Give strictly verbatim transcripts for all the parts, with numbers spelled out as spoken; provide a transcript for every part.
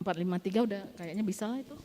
Empat lima tiga udah kayaknya bisa lah itu.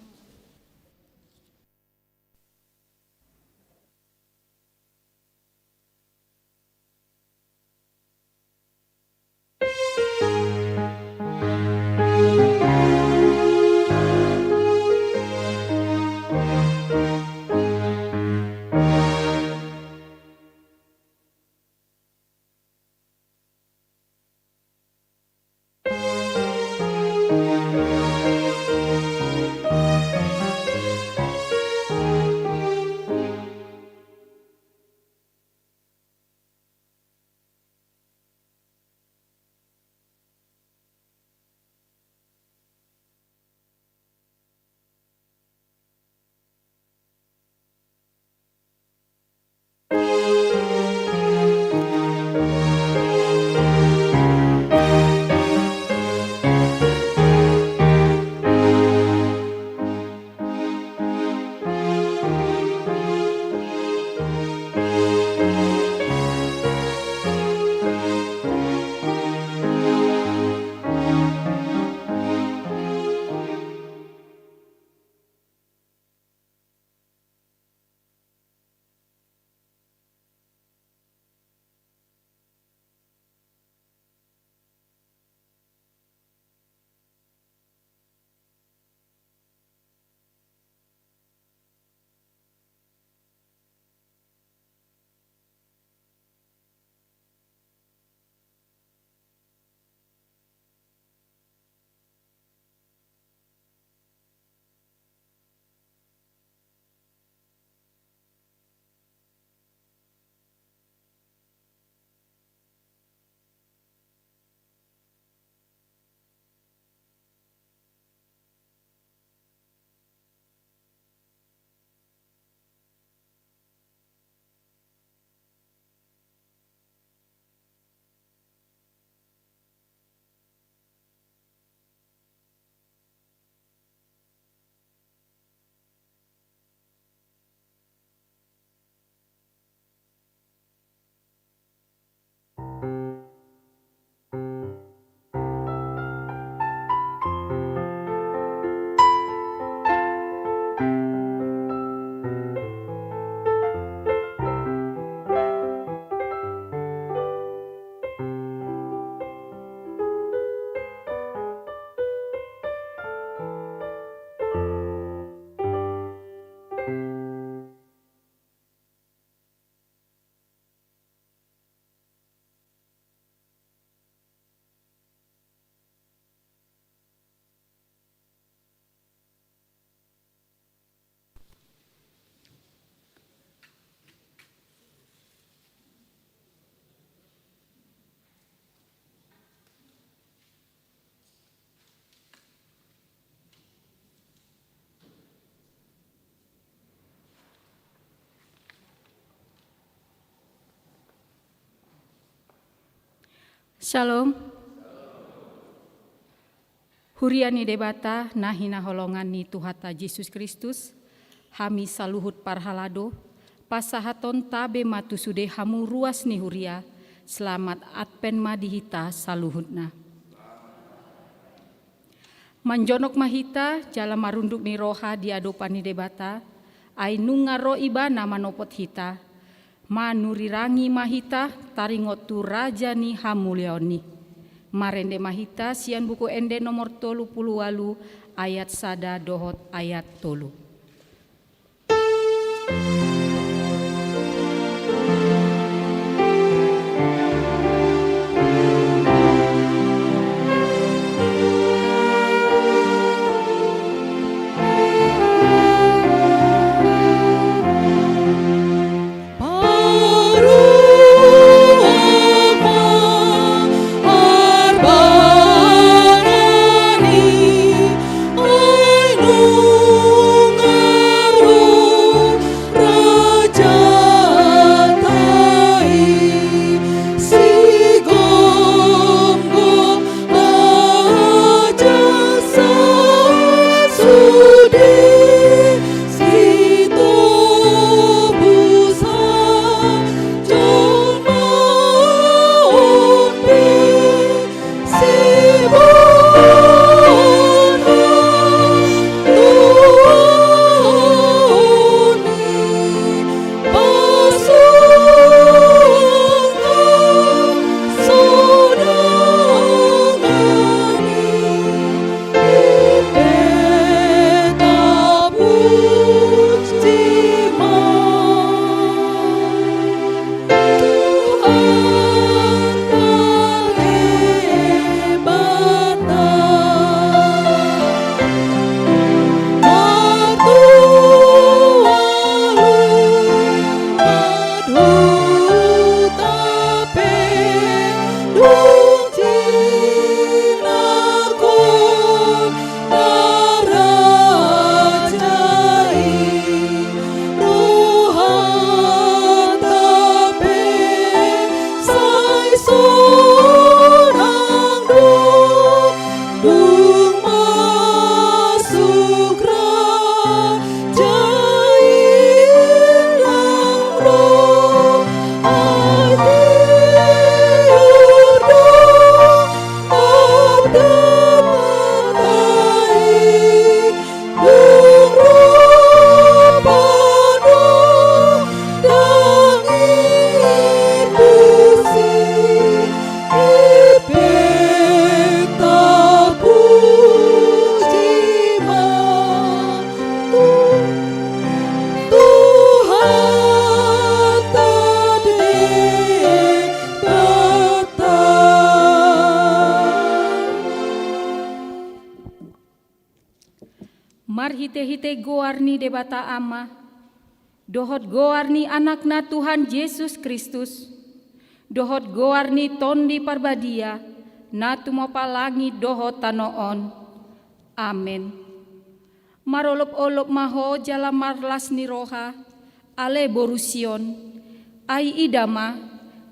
Syalom. Huria ni Debata na hinaholongan ni Tuhanta Jesus Kristus, hami saluhut parhalado, pasahaton tabe ma tu sude hamu ruas ni huria, selamat Advent ma di hita saluhutna. Manjonok ma hita jala marunduk ni roha di adopan ni Debata, ai nunga ro Ibana manopot hita. Manurirangi ma hita taringot tu Raja ni hamuliaonNi. Marende ma hita sian Buku Ende nomor tolu pulu ualu ayat sada dohot ayat tolu. Marhite-hite goar ni Debata Ama, dohot goar ni Anakna Tuhan Jesus Kristus, dohot goar ni Tondi Parbadia, na tumompa langit dohot tano on. Amen. Marolop-olop ma ho jala marlas ni roha, ale boru Sion. Ai ida ma,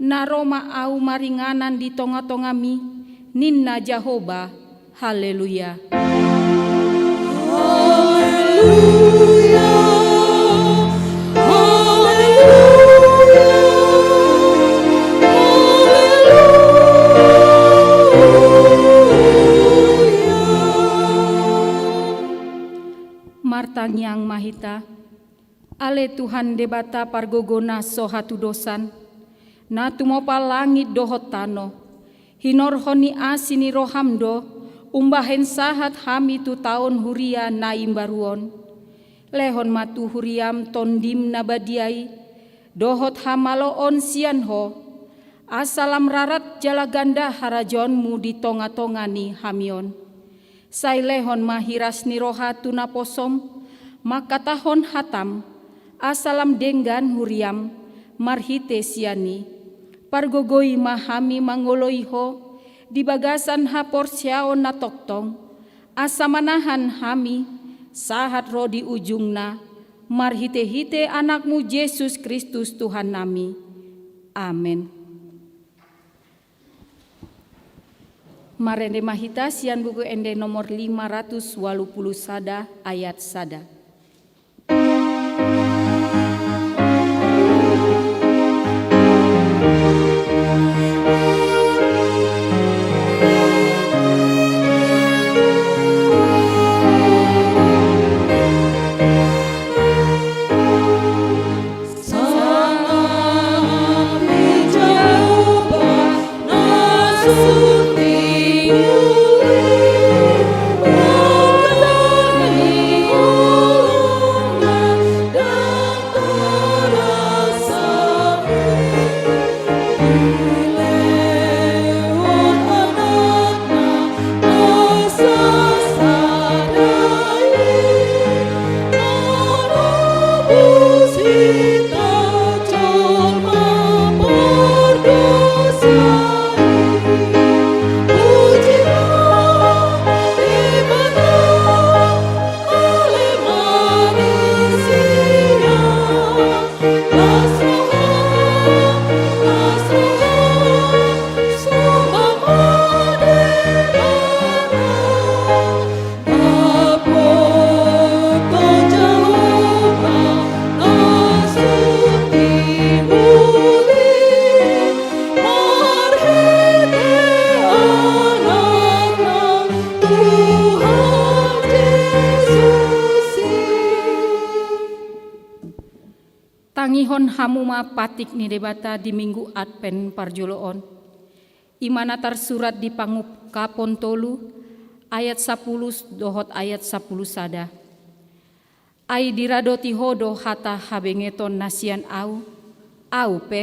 na ro ma ahu maringanan di tonga-tongami, ninna Jahowa. Haleluya. Haleluya. Haleluya. Haleluya. Martangiang ma hita. Ale Tuhan Debata pargogona so hatudosan, na tumompa langit dohot tano, hinorhon ni asi ni roham do umbahen sahat hami tu taon huria na imbaru on. Lehon ma tu huriam Tondim na badia i, dohot hamaloon sian ho, asa lam rarat jala ganda harajaonmu di tonga-tonga ni hami on. Sai lehon ma hiras ni roha tu naposom, mangkatahon hatam, asa lam denggan huriam, marhite sian i. Pargogoi ma hami mangoloi ho, di bagasan haporseaon na tongtong, asa manahan hami, sahat ro di ujungna, marhite-hite Anakmu Jesus Kristus Tuhannami. Amen. Marende ma hita sian Buku Ende nomor lima ratus walu pulu sada, ayat sada. Tangihon hamu ma patik ni Debata di Minggu Advent parjolo on. I ma na tarsurat di Pangungkapon tolu, ayat sapulu dohot ayat sapulu sada. Ai diradoti ho do hata habengeton na sian ahu, ahu pe,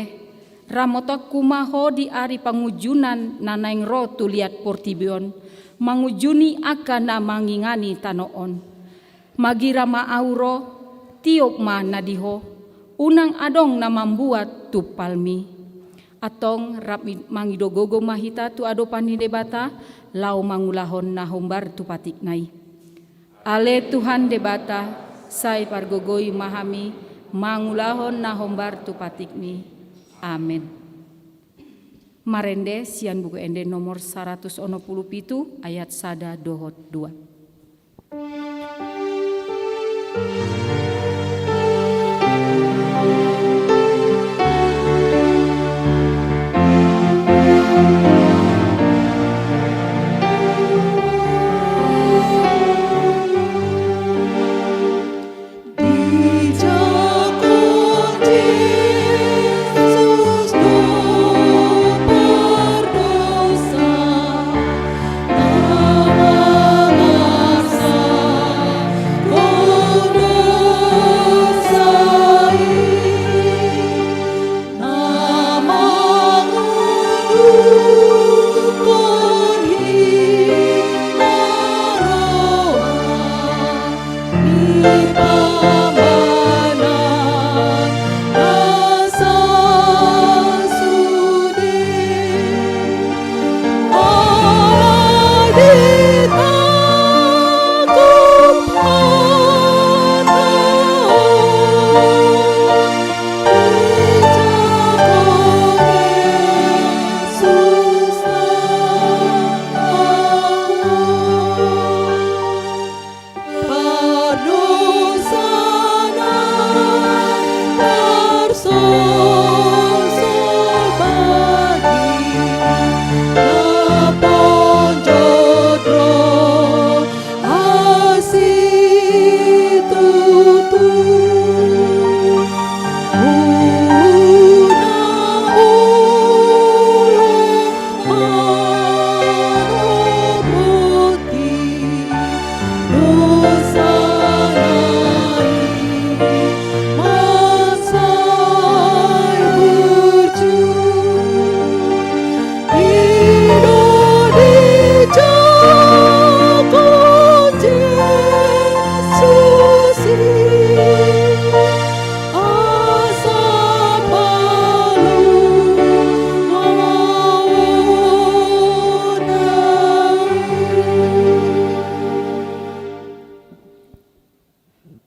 ramotonku ma ho di ari pangunjunan na naeng ro tu liat portibi on, mangunjuni angka na mangingani tano on. Magira ma ahu ro, tiop ma na di ho, unang adong na mambuat tumpalmi. Antong rap mi-, mangido gogo ma hita tu adopan ni Debata, laho mangulahon na hombar tu patikna i. Ale Tuhan Debata, sai pargogoi ma hami, mangulahon na hombar tu patikmi. Amen. Marende sian Buku Ende nomor saratus onom pulu pitu, ayat sada dohot dua.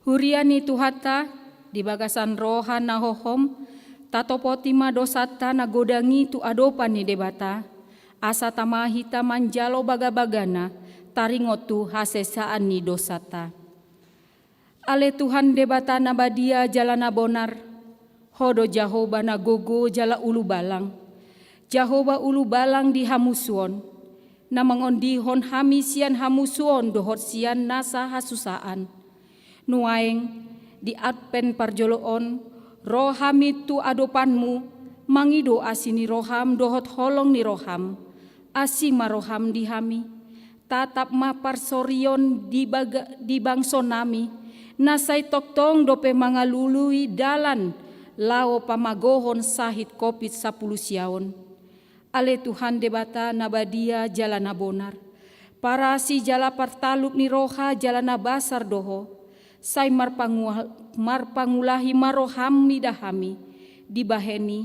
Huria ni Tuhanta, di bagasan roha na hohom, tatopoti ma dosanta na godang i tu adopan ni Debata, asa tama hita manjalo bagabagana, taringot tu hasesaan ni dosanta. Ale Tuhan Debata na badia jala na bonar, Ho do Jahowa na gogo jala ulubalang. Jahowa ulubalang di hamusuon, na mangondihon hami sian hamusuon dohot sian nasa hasusaan. Nuaeng, di Advent parjolo on, ro hami tu adopanmu, mangido asi ni roham dohot holong ni roham. Asi ma roham di hami. Tatap ma parsorion di baga-, di bangsonami, na sai tongtong dope mangalului dalan laho pamagohon sahit Covid sampulu sia on. Ale Tuhan Debata na badia jala na bonar, parasi jala partalup ni roha jala na basar do Ho, sai marpangua-, marpangulahi ma roham mida hami, dibahen i,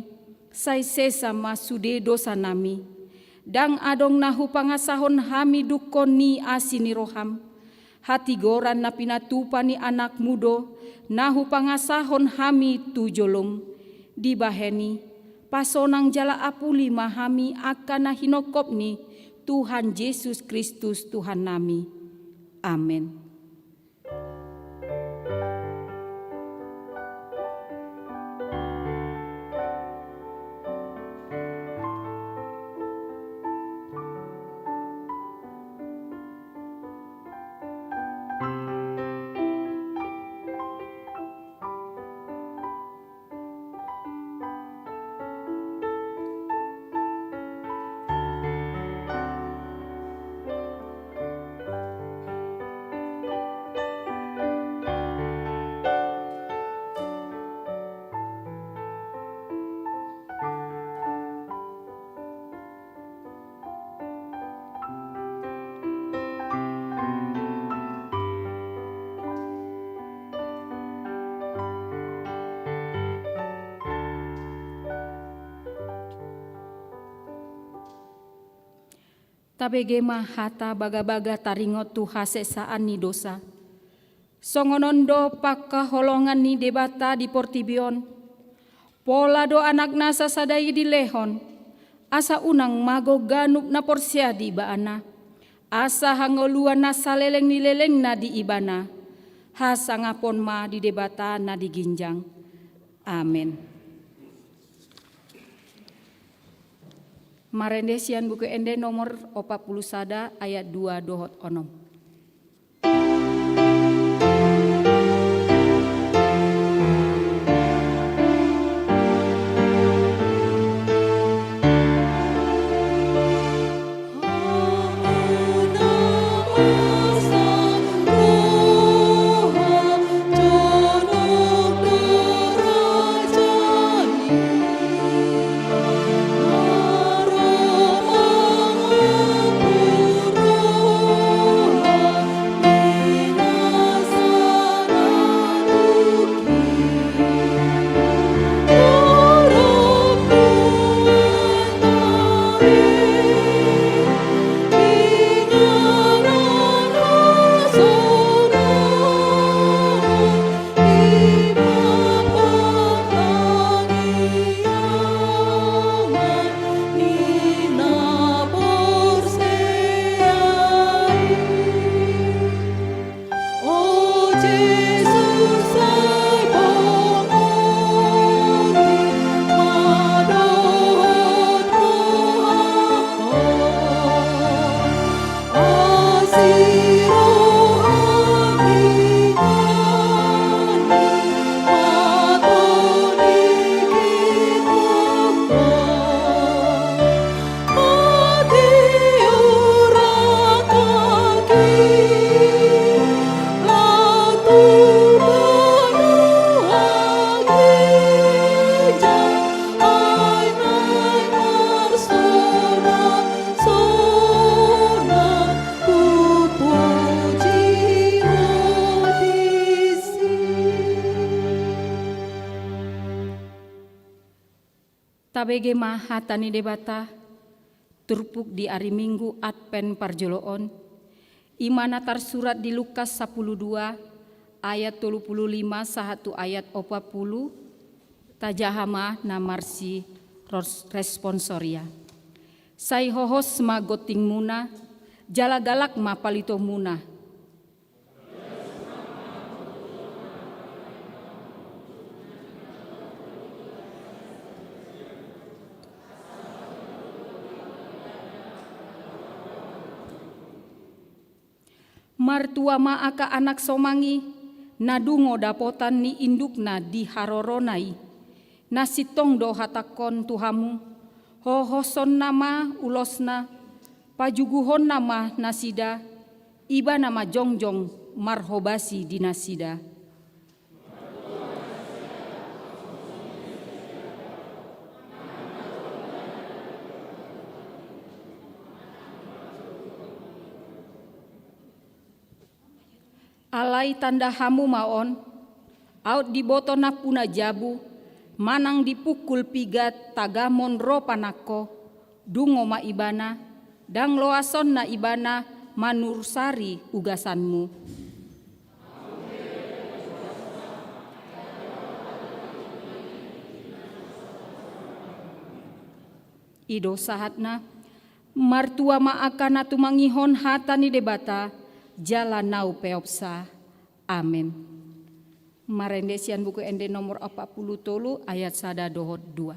sai sesa ma sude dosanami. Ndang adong na hupangasahon hami dungkon ni asi ni roham. Hatigoran na pinatupa ni anakmu do, na hupangasahon hami tu jolom. Dibahen i, pasonang jala apuli ma hami angka na hinongkop ni Tuhan Jesus Kristus Tuhannami. Amen. Tabege ma hata bagabaga taringot tu hasesaan ni dosa. Songon on do pangkaholongan ni Debata di portibi on. Pola do Anakna sasada i dilehon, asa unang mago ganup na porsea di Ibana, asa hangoluan na saleleng ni lelengna di Ibana. Hasangapon ma di Debata na di ginjang. Amen. Marende sian Buku Ende nomor opat pulu sada ayat dua dohot onom. Tabege ma hata ni Debata, turpuk di ari Minggu Advent parjolo on, i ma na tarsurat di Lukas sampulu dua ayat tolu pulu lima sahat tu ayat opat pulu, tajaha ma na marsi ros-, responsoria. Sai hohos ma gontingmuna, jala galak ma palitomuna. Martua ma angka anak somang i, na dungo dapotan ni indukna di harorona i. Na sintong do hatangkon tu hamu, hohosonna ma ulosna, pajuguhonna ma nasida, ibana ma jongjong marhobasi di nasida. Alai tanda hamu ma on, aut diboto nampuna jabu, manang dipungkul piga tagamon ro panangko, dungo ma ibana, ndang loasonna ibana manurusari ugasanmu. I do sahatna. Martua ma angka na tumangihon hata ni Debata, jala na umpeopsa. Amen. Marende sian Buku Ende nomor opat pulu tolu ayat sada dohot dua.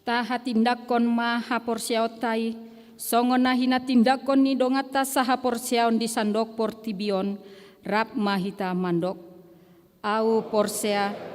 Tahatindangkon ma haporseaonta i, songon na hinatindangkon ni donganta sahaporseaon di sandok portibi on, rap ma hita mandok. Ahu porsea.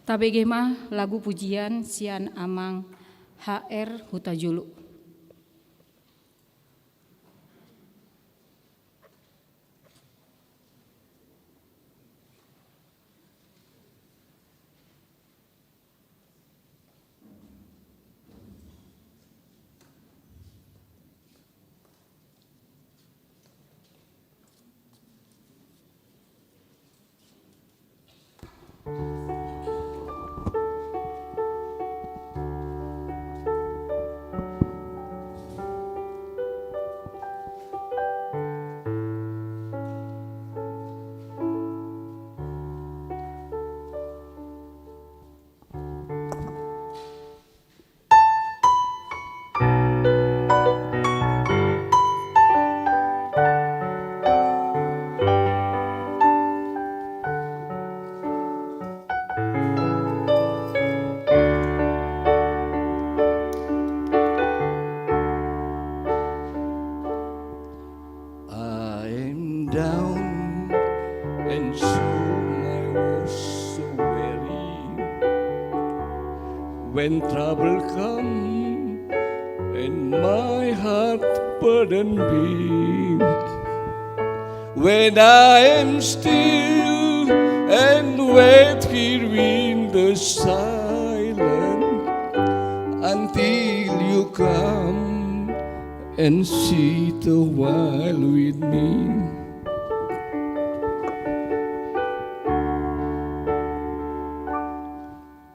Tabege ma lagu pujian sian Amang H R Hutajulu. I am down, and so my was so weary. When trouble come, and my heart burden be, when I am still and wait here in the silence until you come and sit a while with me.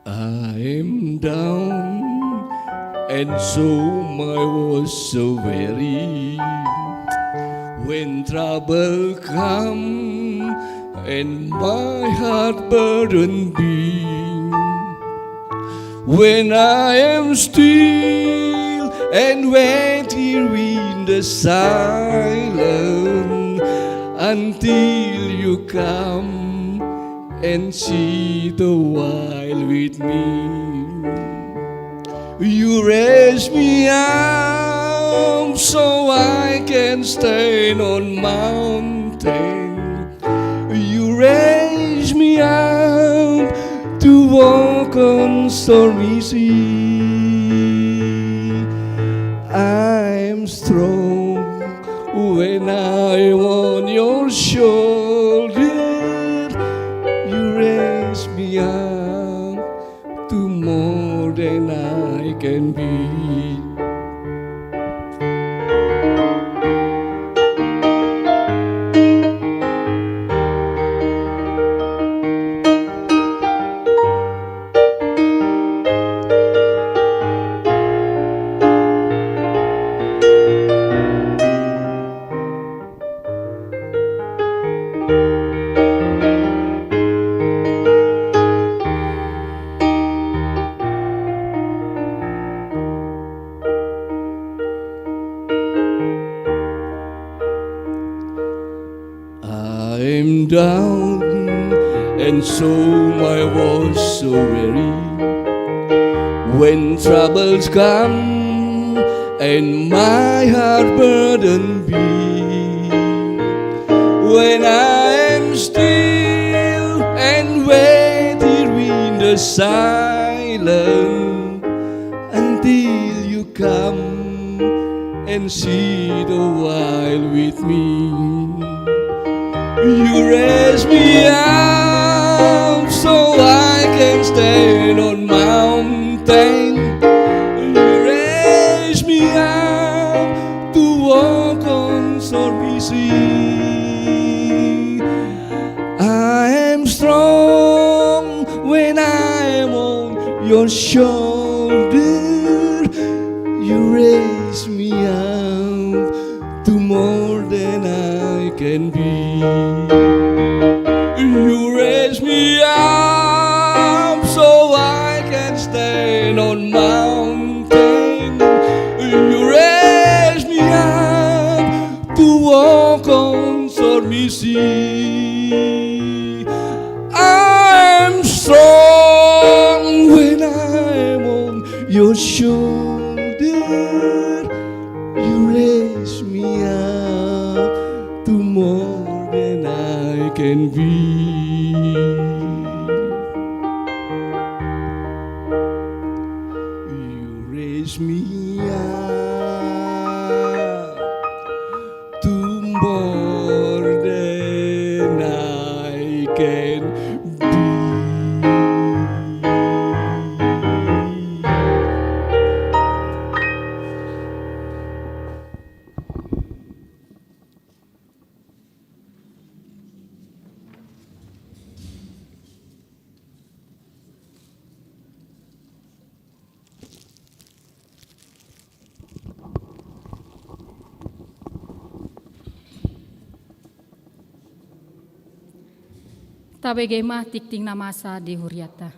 I am down, and so my was so weary. When trouble come, and my heart burden be, when I am still and wait here in the silence until you come and sit a while with me. You raise me up so I can stand on mountain. You raise me up to walk on stormy sea. I'm strong when I'm on your shoulder. You raise me up to more than I can be. I'm down, and so my was so weary. When troubles come, and my heart burden be, when I am still and wait here in the silence until you come and sit a while with me. You raise me up so I can stand on mountain. You raise me up to walk on stormy sea. I am strong when I am on your shoulder. You raise me up to more than I can be. You raise me up so I can stand on mountain. You raise me up to walk on stormy sea. I'm strong when I'm on your shoulder. You raise me up to more than I can be. You raise can be. Tabege ma tingting na masa di huriata.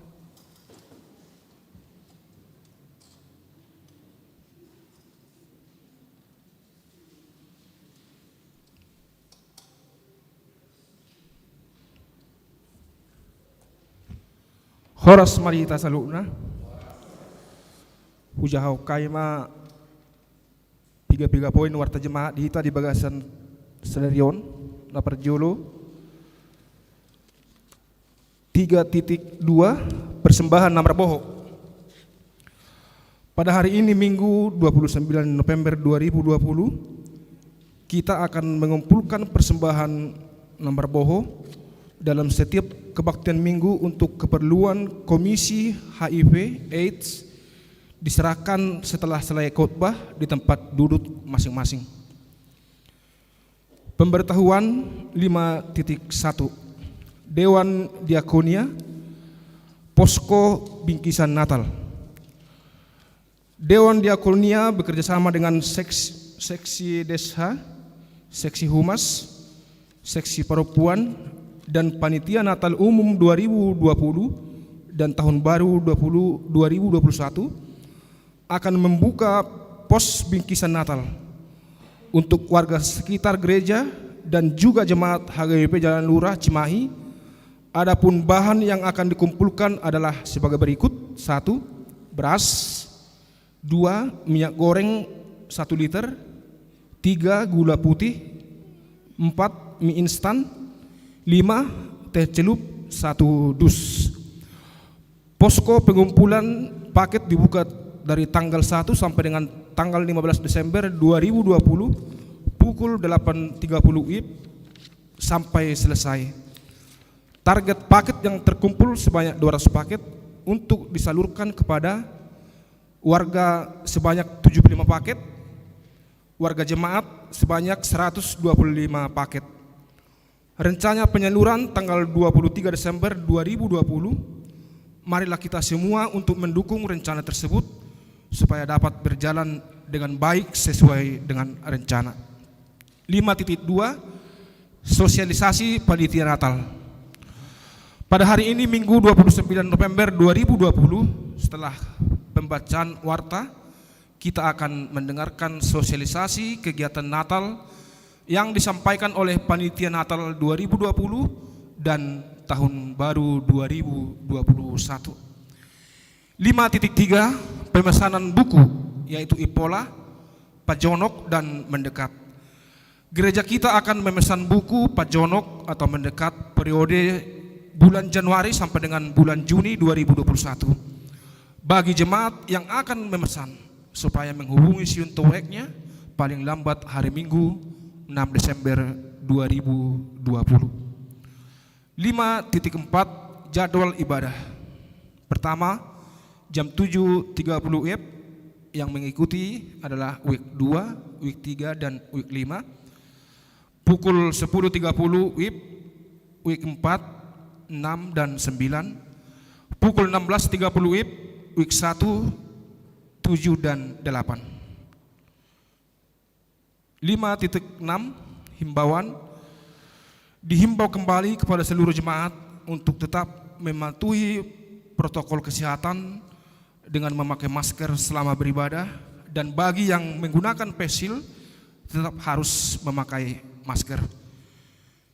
Horas ma di hita saluhutna. Hujahahon hami ma piga-piga poin warta jemaat di hita di bagasan sadari on. Na parjolo, tiga titik dua, persembahan na marboho. Pada hari ini, Minggu, dua puluh sembilan November dua ribu dua puluh, kita akan mengumpulkan persembahan na marboho dalam setiap kebaktian Minggu untuk keperluan Komisi H I V AIDS, diserahkan setelah selesai khotbah di tempat duduk masing-masing. Pemberitahuan lima titik satu. Dewan Diakonia, Posko Bingkisan Natal. Dewan Diakonia bekerja sama dengan seks-, Seksi Desha, Seksi Humas, Seksi Perempuan, dan Panitia Natal Umum dua ribu dua puluh dan Tahun Baru dua puluh, dua ribu dua puluh satu akan membuka pos bingkisan Natal untuk warga sekitar gereja dan juga jemaat H G W P Jalan Lurah Cimahi. Adapun bahan yang akan dikumpulkan adalah sebagai berikut: satu, beras; dua, minyak goreng satu liter; tiga, gula putih; empat, mie instan; lima, teh celup satu dus. Posko pengumpulan paket dibuka dari tanggal satu sampai dengan tanggal lima belas Desember dua ribu dua puluh, pukul delapan tiga puluh W I B sampai selesai. Target paket yang terkumpul sebanyak dua ratus paket untuk disalurkan kepada warga sebanyak tujuh puluh lima paket, warga jemaat sebanyak seratus dua puluh lima paket. Rencana penyaluran tanggal dua puluh tiga Desember dua ribu dua puluh. Marilah kita semua untuk mendukung rencana tersebut supaya dapat berjalan dengan baik sesuai dengan rencana. Lima titik dua, sosialisasi panitia Natal. Pada hari ini, Minggu, dua puluh sembilan November dua ribu dua puluh, setelah pembacaan warta, kita akan mendengarkan sosialisasi kegiatan Natal yang disampaikan oleh Panitia Natal dua ribu dua puluh dan Tahun Baru dua ribu dua puluh satu. Lima titik tiga, pemesanan buku, yaitu Impola, Pajonok, dan Mendekat. Gereja kita akan memesan buku Pajonok atau Mendekat periode bulan Januari sampai dengan bulan Juni dua ribu dua puluh satu. Bagi jemaat yang akan memesan, supaya menghubungi Siunto Weknya paling lambat hari Minggu, enam Desember dua ribu dua puluh. Lima titik empat, jadwal ibadah. Pertama, jam tujuh tiga puluh W I B, yang mengikuti adalah W I B dua, W I B tiga, dan W I B lima. Pukul sepuluh tiga puluh W I B, W I B empat, enam, dan sembilan. Pukul enam belas tiga puluh W I B, W I B satu, tujuh, dan delapan. Lima titik enam, himbauan. Dihimbau kembali kepada seluruh jemaat untuk tetap mematuhi protokol kesehatan dengan memakai masker selama beribadah, dan bagi yang menggunakan face shield, tetap harus memakai masker.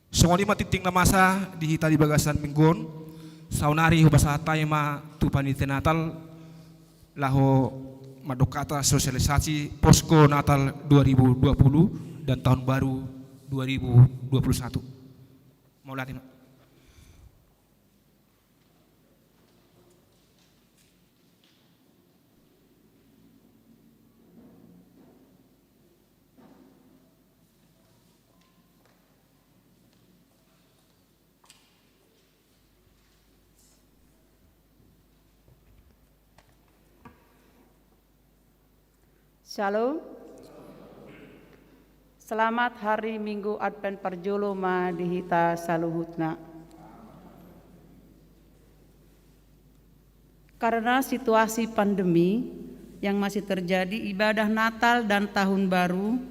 Songon i ma tingting na masa di hita di bagasan minggu on. Saonari hupasahat hami ma tu panitia Natal laho mandok hata sosialisasi Posko Natal dua ribu dua puluh dan Tahun Baru dua ribu dua puluh satu. Mauliate ma. Shalom. Selamat hari Minggu Advent parjolo ma di hita saluhutna. Karena situasi pandemi yang masih terjadi, ibadah Natal dan Tahun Baru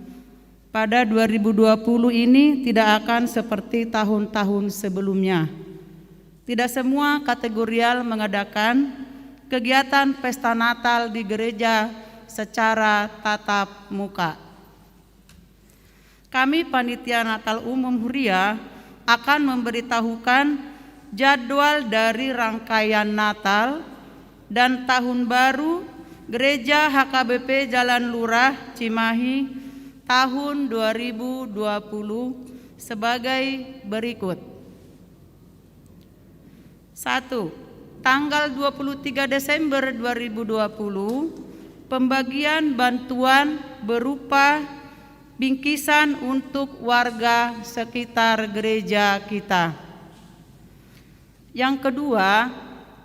pada dua ribu dua puluh ini tidak akan seperti tahun-tahun sebelumnya. Tidak semua kategorial mengadakan kegiatan pesta Natal di gereja secara tatap muka. Kami, Panitia Natal Umum Huria, akan memberitahukan jadwal dari rangkaian Natal dan Tahun Baru Gereja H K B P Jalan Lurah, Cimahi, tahun dua ribu dua puluh sebagai berikut. Satu, tanggal dua puluh tiga Desember dua ribu dua puluh, pembagian bantuan berupa bingkisan untuk warga sekitar gereja kita. Yang kedua,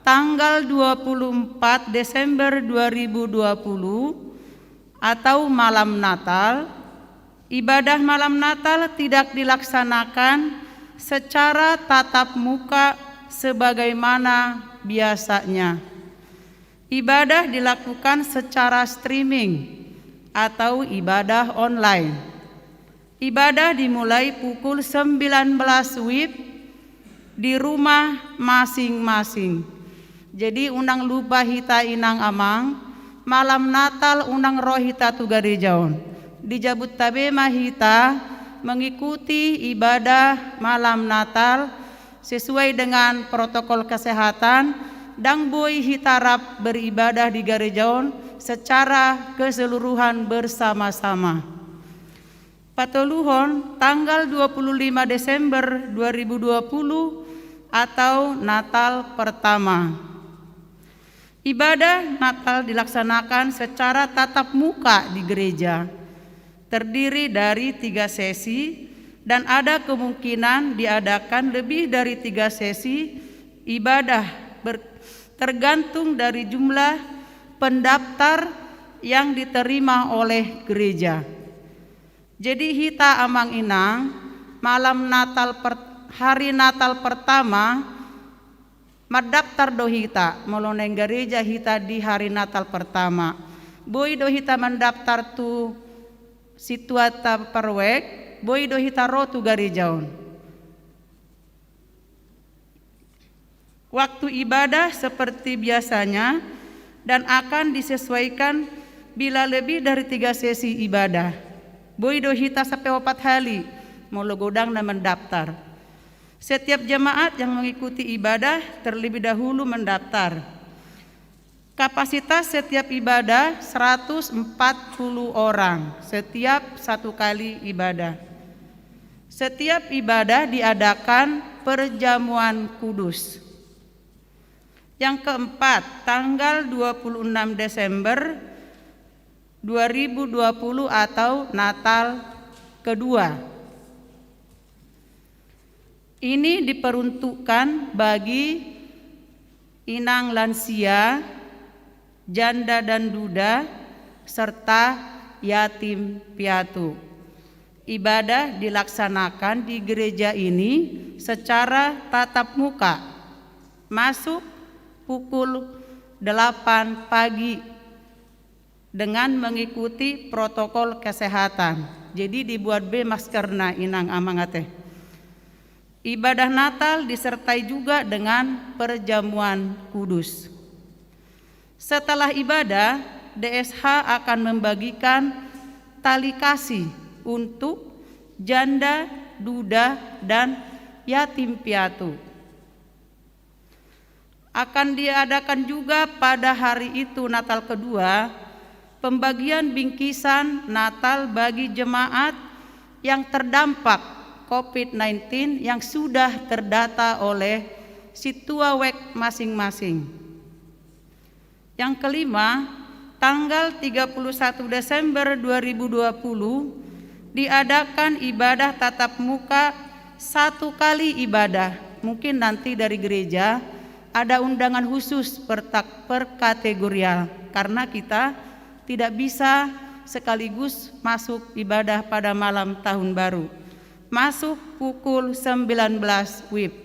tanggal dua puluh empat Desember dua ribu dua puluh atau malam Natal, ibadah malam Natal tidak dilaksanakan secara tatap muka sebagaimana biasanya. Ibadah dilakukan secara streaming atau ibadah online. Ibadah dimulai pukul sembilan belas wib di rumah masing-masing. Jadi, unang lupa hita, inang amang, malam Natal unang ro hita tu gareja on. Di jabuta be ma hita mengikuti ibadah malam Natal sesuai dengan protokol kesehatan, ndang boi hita rap beribadah di gareja on secara keseluruhan bersama-sama. Patoluhon, tanggal dua puluh lima Desember dua ribu dua puluh atau Natal pertama. Ibadah Natal dilaksanakan secara tatap muka di gereja, terdiri dari tiga sesi, dan ada kemungkinan diadakan lebih dari tiga sesi ibadah ber-, tergantung dari jumlah pendaftar yang diterima oleh gereja. Jadi hita amang inang, malam Natal per-, hari Natal pertama, mandaftar do hita, molo naeng gareja hita di hari Natal pertama. Boi do hita mandaftar tu situata paruek, boi do hita ro tu gareja on. Waktu ibadah seperti biasanya dan akan disesuaikan bila lebih dari tiga sesi ibadah. Boi do hita sampe opat hali, molo godang na mandaftar. Setiap jemaat yang mengikuti ibadah terlebih dahulu mendaftar. Kapasitas setiap ibadah seratus empat puluh orang setiap satu kali ibadah. Setiap ibadah diadakan perjamuan kudus. Yang keempat, tanggal dua puluh enam Desember dua ribu dua puluh atau Natal kedua. Ini diperuntukkan bagi inang lansia, janda dan duda, serta yatim piatu. Ibadah dilaksanakan di gereja ini secara tatap muka, masuk pukul delapan pagi dengan mengikuti protokol kesehatan. Jadi dibuat be maskerna, inang amang ate. Ibadah Natal disertai juga dengan perjamuan kudus. Setelah ibadah, D S H akan membagikan tali kasih untuk janda, duda, dan yatim piatu. Akan diadakan juga pada hari itu, Natal kedua, pembagian bingkisan Natal bagi jemaat yang terdampak covid sembilan belas yang sudah terdata oleh Sintua Wek masing-masing. Yang kelima, tanggal tiga puluh satu Desember dua ribu dua puluh diadakan ibadah tatap muka satu kali ibadah. Mungkin nanti dari gereja ada undangan khusus per tak-, per kategorial, karena kita tidak bisa sekaligus masuk ibadah pada malam tahun baru, masuk pukul sembilan belas wib.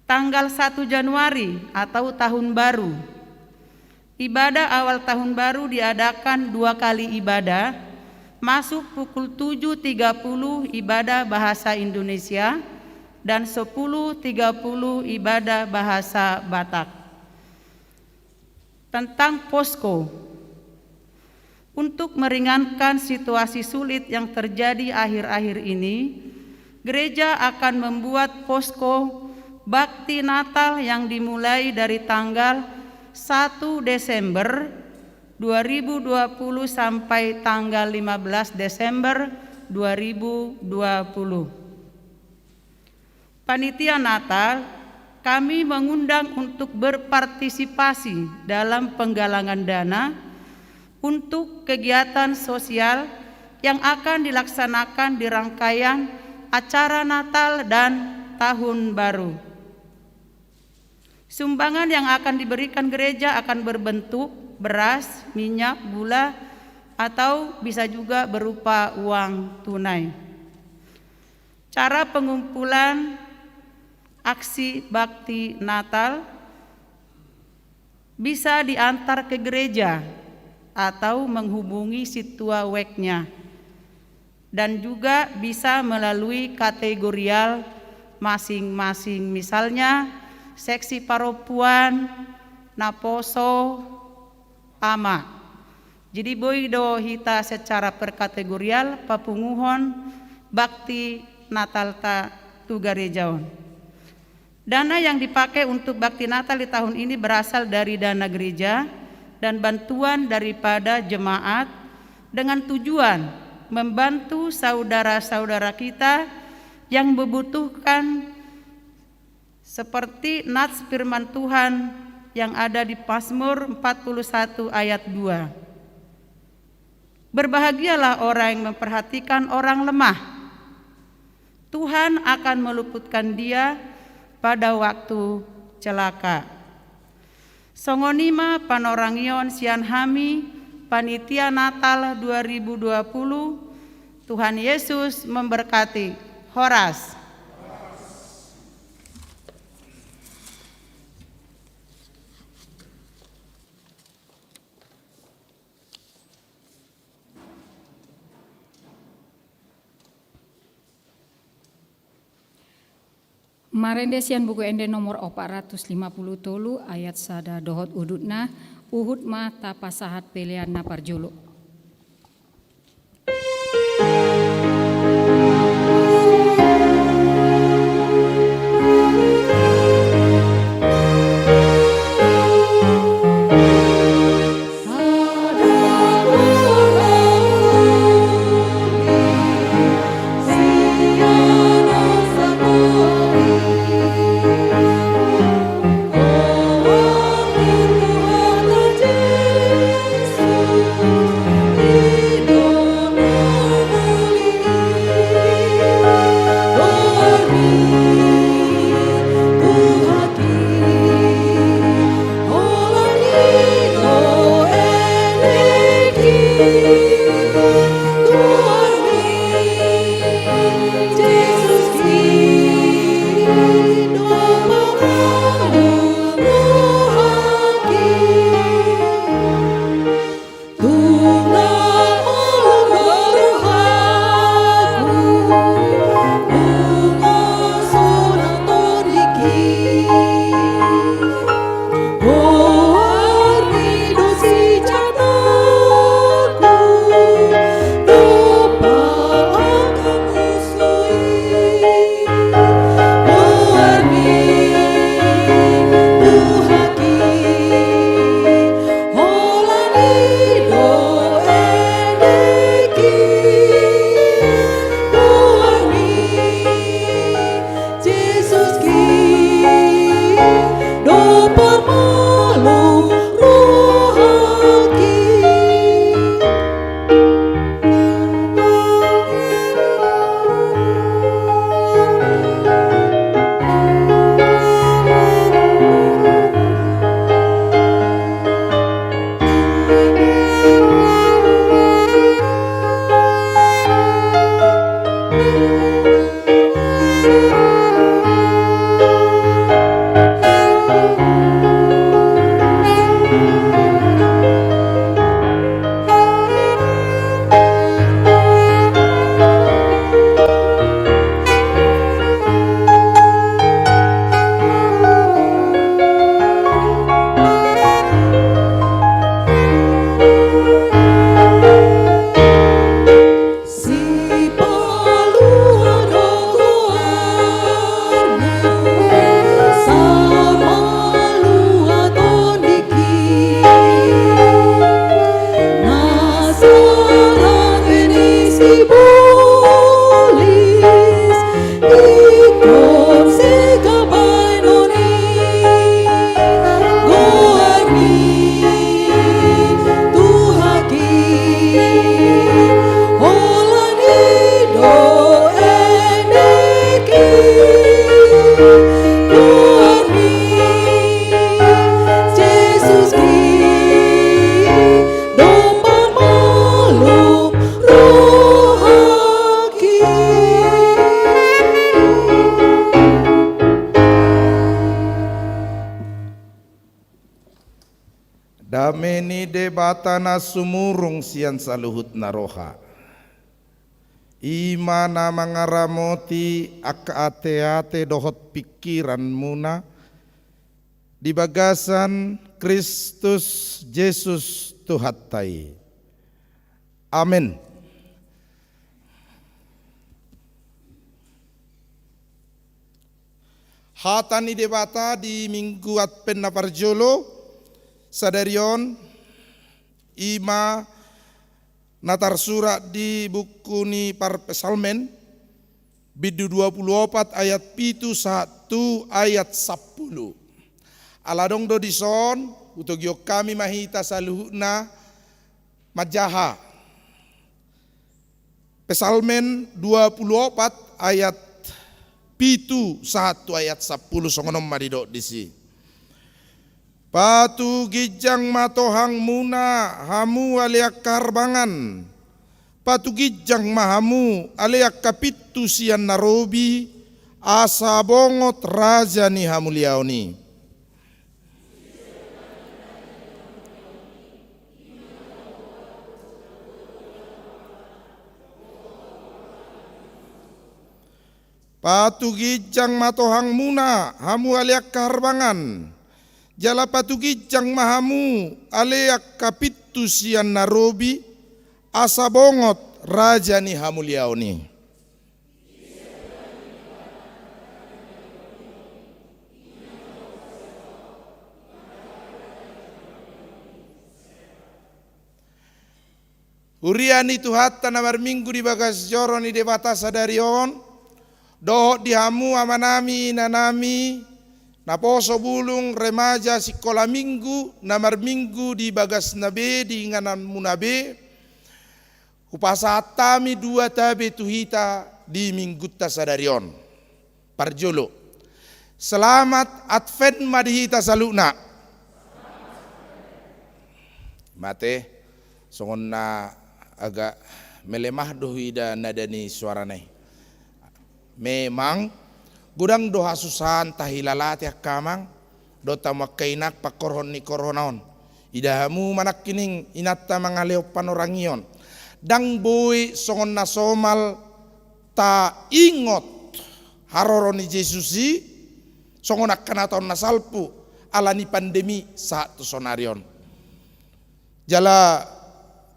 Tanggal satu Januari atau tahun baru. Ibadah awal tahun baru diadakan dua kali ibadah, masuk pukul tujuh tiga puluh ibadah bahasa Indonesia dan sepuluh tiga puluh ibadah bahasa Batak. Tentang posko. Untuk meringankan situasi sulit yang terjadi akhir-akhir ini, gereja akan membuat posko bakti Natal yang dimulai dari tanggal satu Desember dua ribu dua puluh sampai tanggal lima belas Desember dua ribu dua puluh. Panitia Natal, kami mengundang untuk berpartisipasi dalam penggalangan dana untuk kegiatan sosial yang akan dilaksanakan di rangkaian acara Natal dan Tahun Baru. Sumbangan yang akan diberikan gereja akan berbentuk beras, minyak, gula, atau bisa juga berupa uang tunai. Cara pengumpulan aksi bakti Natal bisa diantar ke gereja atau menghubungi sintua webnya, dan juga bisa melalui kategorial masing-masing, misalnya seksi parompuan, naposo, ama. Jadi boi do hita secara perkategorial papunguhon bakti Natalta tu gareja on. Dana yang dipakai untuk bakti Natal di tahun ini berasal dari dana gereja dan bantuan daripada jemaat dengan tujuan membantu saudara-saudara kita yang membutuhkan seperti nats firman Tuhan yang ada di Mazmur empat puluh satu ayat dua. Berbahagialah orang yang memperhatikan orang lemah. Tuhan akan meluputkan dia pada waktu celaka. Songon i ma panorangion sian hami panitia Natal dua ribu dua puluh. Tuhan Yesus memberkati. Horas. Marende sian Buku Ende nomor opat ratus lima puluh tolu ayat sada dohot udutna, huhut ma tapasahat pelean na parjolo. Dame ni Debata na sumurung sian saluhutna roha, i ma na mangaramoti angka ateate dohot pingkiranmuna di bagasan Kristus Jesus Tuhanta i. Amen. Hata ni Debata di Minggu Advent na parjolo sadari on, i ma na tarsurat di buku ni Parpsalmen, bindu dua pulu opat ayat pitu sahat tu ayat sampulu. Ala adong do dison, hutogihon hami ma hita saluhutna manjaha. Psalmen dua pulu opat ayat pitu sahat tu ayat sampulu, songon on ma didok disi. Patu ginjang ma tohangmuna, hamu ale angka harbangan. Patu ginjang ma hamu, ale angka pintu sian na robi, asa bongot Raja ni hamuliaon i. Patu ginjang ma tohangmuna, hamu ale angka harbangan. Jala patu ginjang ma hamu, ale angka pintu sian na robi, asa bongot Raja ni hamuliaon i. Huria ni Tuhanta na marminggu di bagas joro ni Debata sadari on, dohot di hamu amanami, inanami, naposo bulung, remaja, sikola minggu, na marminggu di bagasna be, di ingananmuna be, hupasahat hami dua tabe tu hita di minggunta sadari on. Parjolo, selamat Advent ma di hita saluhutna. Mate, songon na agak melemah do huida nada ni suarana i. Memang godang do hasusahan tahilalate angka amang dohot hamu angka inang, pangkorhon ni corona on. Ida hamu ma nangkining inanta mangalehon panorangion. Ndang boi songon na somal taingot haroro ni Jesus i, songon angka na taon na salpu, ala ni pandemi sahat tu saonari on. Jala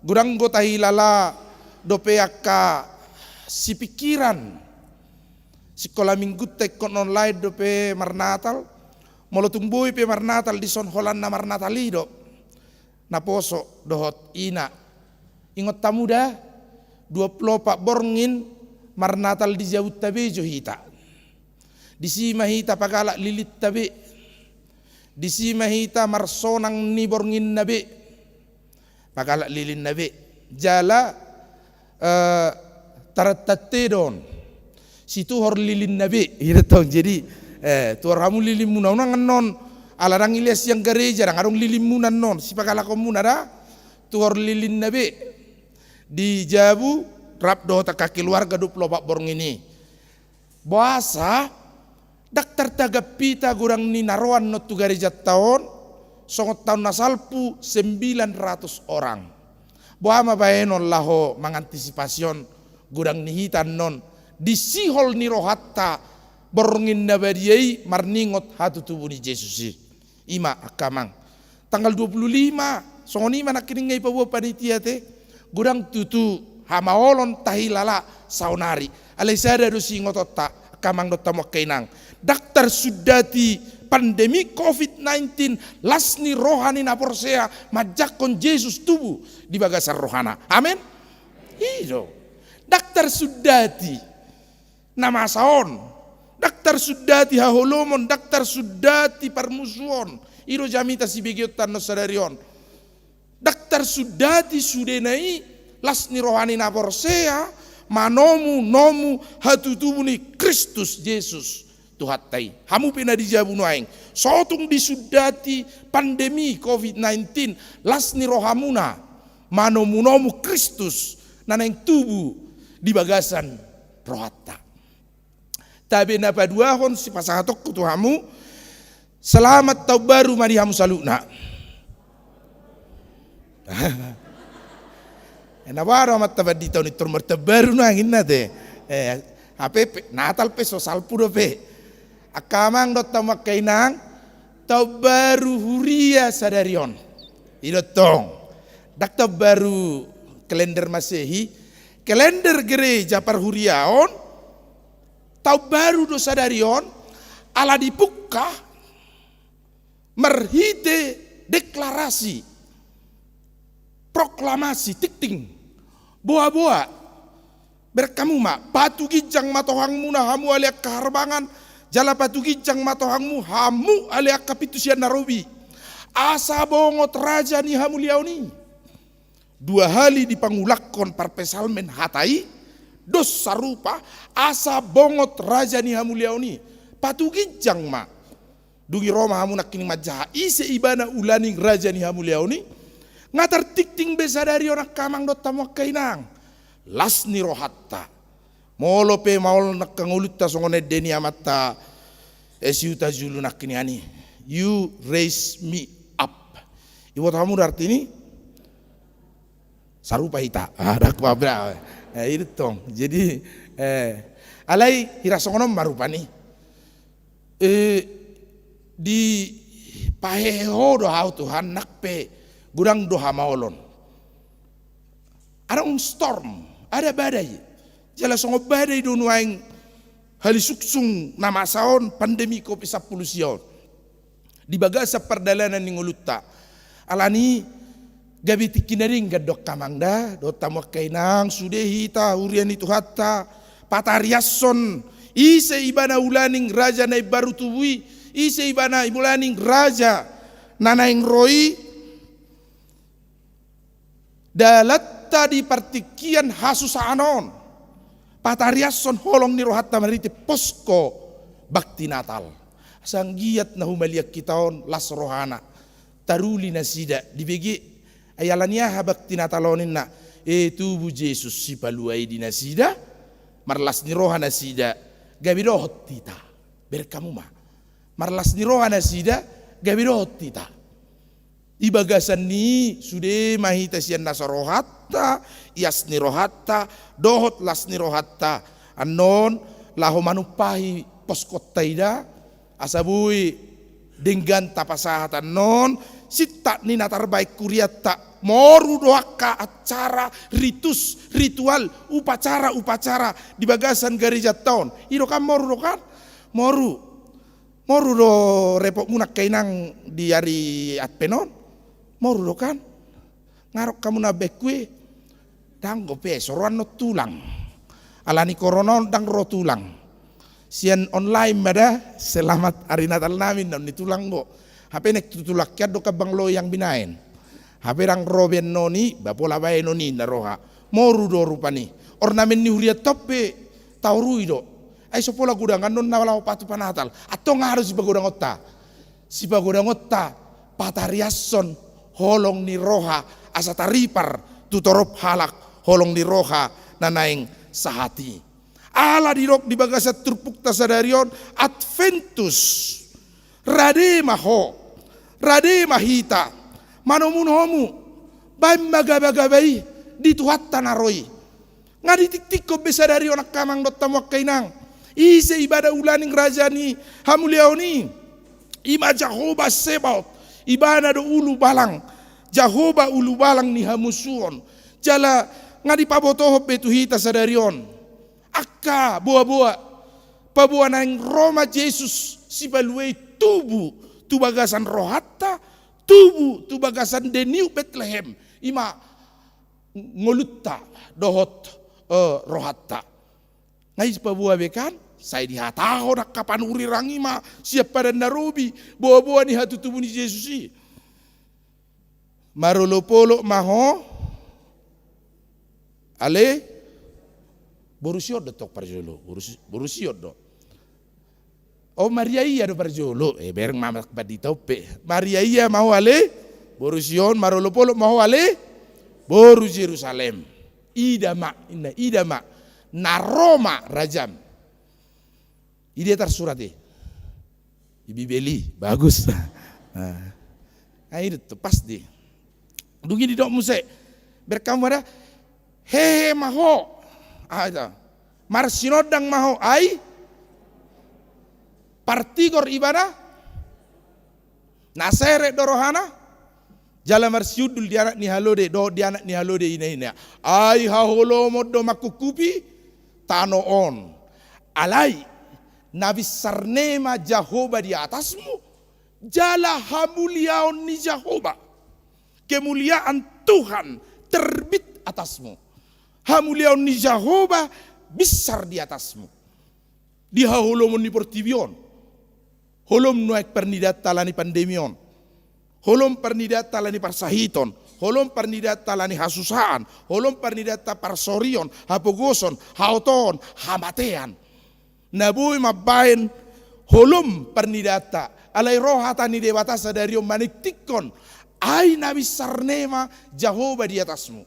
godang do tahilala dope angka sipingkiran. Sikola minggunta ingkon online dope marnatal. Molo tung boi pe marnatal dison, holan na marnatal i do naposo dohot ina. Ingot hamu da, dua pulu opat borngin marnatal di jabunta be jo hita. Disi ma hita pagalak lilinta be. Disi ma hita marsonang ni bornginna be, pagalak lilinna be. Jala, eh, tarantante do on, situhor lilinna be, gitu tong. Jadi, eh, tuhor hamu lilinmuna, unang annon, ala ndang dilehon sian gareja, ndang adong lilinmuna annon, sipagalakonmuna da, tuhor lilinna be di jabu, rap dohot angka keluarga dua pulu opat borngin i. Boasa, ndang tartangkap hita godang ni na ro annon tu garejanta on, songon taon na salpu sembilan ratus orang. Boha ma bahenon laho mangantisipasi on, godang ni hita annon, di sihol ni rohanta, borngin na badia i marningot hatutubu ni Jesus i. I ma angka amang. Tanggal dua pulu lima, songon i ma nangkining nga dipaboa panitia te, godang tutu hamaolon tahilala saonari. Alai sada do siingotonta, angka amang dohot hamu angka inang. Ndang tarsundati pandemi covid nineteen, las ni roha ni na porsea manjangkon Jesus tubu di bagasan rohana. Amen? I do. Ndang tarsundati na masa on, ndang tarsundati haholomon, ndang tarsundati parmusuon. I do jamita sibegeonta annon sadari on. Ndang tarsundati sudena i las ni roha ni na porsea manomunomu hatutubu ni Kristus Jesus Tuhanta i. Hamu pe na di jabu nuaeng, so tung disundati pandemi covid nineteen las ni rohamuna manomunomu Kristus na naeng tubu di bagasan rohanta. Tabe na paduahon sipasahatonku tu hamu, selamat taon baru ma di hamu saluhutna. Na boha do amanta pandita on, intor martaon baru nuaeng inna te. Eh, hape pe, Natal pe so salpu dope. Angka amang dohot hamu angka inang, taon baru huria sadari on. I do tong. Ndang taon baru kalender Masehi, kalender gereja parhuriaon, taon baru do sadari on, ala dipungka marhite deklarasi, proklamasi, tingting, boa-boa. Bereng hamu ma, patuginjang ma tohangmuna hamu ale angka harbangan, jala patuginjang ma tohangmu hamu ale angka pintu sian na robi. Asa bongot raja ni hamuliaon i. Dua hali dipangulakhon parpsalmen hata i, dos sarupa, asa bongot raja ni hamuliaon i. Patuginjang ma. Dung i ro ma hamu nangkin manjaha ise ibana ulaning raja ni hamuliaon i. Nga tartingting be sadari on angka amang dohot hamu angka inang. Las ni rohanta. Molo pe maol angka ngolunta songon ende ni amanta, eh, si Huta Julu nangkin i, ani. You raise me up. Iboto hamu do arti ni? Sarupa hita. Ah, dak pabra. Eh, i do tong. Jadi, eh, alai hira songon on ma rupani. Eh, dipahehe Ho do ahu Tuhan, nang pe godang do hamaolon. Adong storm, ada badai. Jala songon badai do nuaeng halisungsung na masa on, pandemi covid sampulu sia on. Di bagasan pardalanan ni ngolunta. Alani gabe tingki na denggan do angka amang da, dohot hamu angka inang, sude hita, huria ni Tuhanta, patariashon, ise ibana ulaning raja na imbaru tubu i, ise ibana ulaning raja na naeng ro i, dalanta di partingkian hasusaan on, patariashon holong ni rohanta marhite posko bakti Natal. Asa anggiat na humaliang hita on las rohana, taruli nasida dibege. Ai alani aha bakti Natal on inna? Eh, tubu Jesus sipalua i di nasida, marlas ni roha nasida, gabe dohot hita. Bereng hamu ma. Marlas ni roha nasida, gabe dohot hita. Di bagasan ni i sude ma hita sian nasa rohanta, ias ni rohanta, dohot las ni rohanta. Annon laho manumpahi poskonta i da, asa boi denggan tapasahat annon, sintak ni na tarbaen hurianta, moru do angka acara, ritus, ritual, upacara, upacara di bagasan garejanta on. I do kan moru do kan? Moru. Moru do repotmuna angka inang di ari Advent on? Moru do kan? Nga ro hamu na baen kue? Ndang, dope, so ro annon tulang. Alani korona on ndang ro tulang. Sian online ma da, selamat ari Natal nami, ninna on ni tulang do. Hape naeng tu tulang hian do hambang loyang binaen. Hape ndang ro be annon i, ba pola baenon i na roha. Moru do rupani. Ornamen ni hurianta on pe taorui do. Ai so pola godang annon na laho patupa Natal. Antong aha do sipagodangonta? Sipagodangonta patariashon holong ni roha, asa taripar tu torop halak holong ni roha na naeng sahat i. Ala didok di bagasan turpukta sadari on, Adventus. Rade ma ho, rade ma hita, manomunomu, baen ma gabagaba i di Tuhanta na ro i. Nga ditingtinghon be sadari on angka amang dohot hamu angka inang, ise ibana ulaning raja ni hamuliaon i? I ma Jahowa Sebaot, ibana do ulubalang, Jahowa ulubalang ni hamusuon. Jala nga dipabotohon be tu hita sadari on angka boaboa, paboa naeng ro ma Jesus sipalua i tubu tu bagasan rohanta, tubu tu bagasan the new Bethlehem, i ma ngolunta dohot, eh, rohanta. Nga i sipaboa be kan, sai dihatahon angka panurirang i ma sian padan na robi, boaboa ni hatutubu ni Jesus i. Marolopolop ma ho ale, boru sion do tong parjolo, boru si-, boru sion do. O, Maria ia do parjolo, eh, bereng ma amang pandita on pe. Maria ia ma ho ale, boru Sion, marolopolop ma ho ale, boru Jerusalem. Ida ma, inna, ida ma, na ro ma rajam. I dia tarsurat i? Di Bibel i, bagus. Nah. Nah, i do tu, pas di. Dung i didok muse, berkamu ada, hehe ma ho, ai ta, marsinondang ma ho, ai partigor ibana, na serep do rohana, jala marsiundul di anak ni halode, dohot di anak ni halode ina-ina. Ai haholomon do mangkungkupi tano on. Alai na binsar ne ma Jahowa di atasmu, jala hamuliaon ni Jahowa. Kemuliaan Tuhan terbit atasmu. Hamuliaon ni Jahowa binsar di atasmu. Di haholomon ni portibi on. Holom nuaeng parnidaanta ala ni pandemi on. Holom parnidaanta ala ni parsahiton. Holom parnidaanta ala ni hasusaan. Holom parnidaanta parsorion, hapogoson, haotoon, hamatean. Na boi mambaen holom parnidaanta, alai ro hata ni Debata sadari on maningtingkon, ai na binsar ne ma Jahowa di atasmu.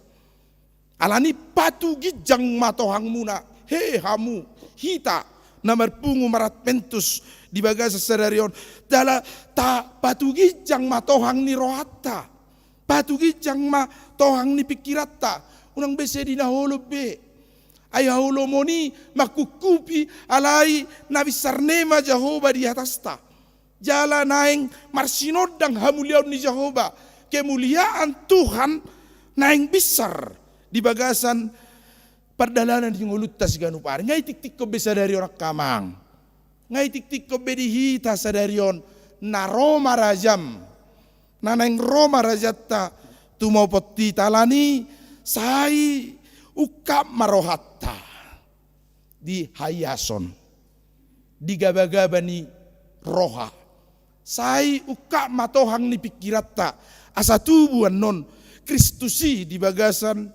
Alani patuginjang ma tohangmuna, he hamu, hita, na marpungu maradventus di bagasan sadari on, jala ta patuginjang ma tohang ni rohanta. Patuginjang ma tohang ni pingkiranta, unang be sai di na holom be. Ai haholomon i mangkungkupi, alai na binsar ne ma Jahowa di atasta. Jala naeng marsinondang hamuliaon ni Jahowa. Kemuliaan Tuhan naeng binsar di bagasan pardalanan ni ngolunta siganup ari. Nga itiktikkon be sadari on angka amang. Nga itiktikkon be di hita sadari on, na ro ma rajam. Na naeng ro ma rajanta tumopot hita, alani sai ungkap ma rohanta di haiason, di gabagaba ni roha. Sai ungkap ma tohang ni pingkiranta, asa tubu annon Kristus i di bagasan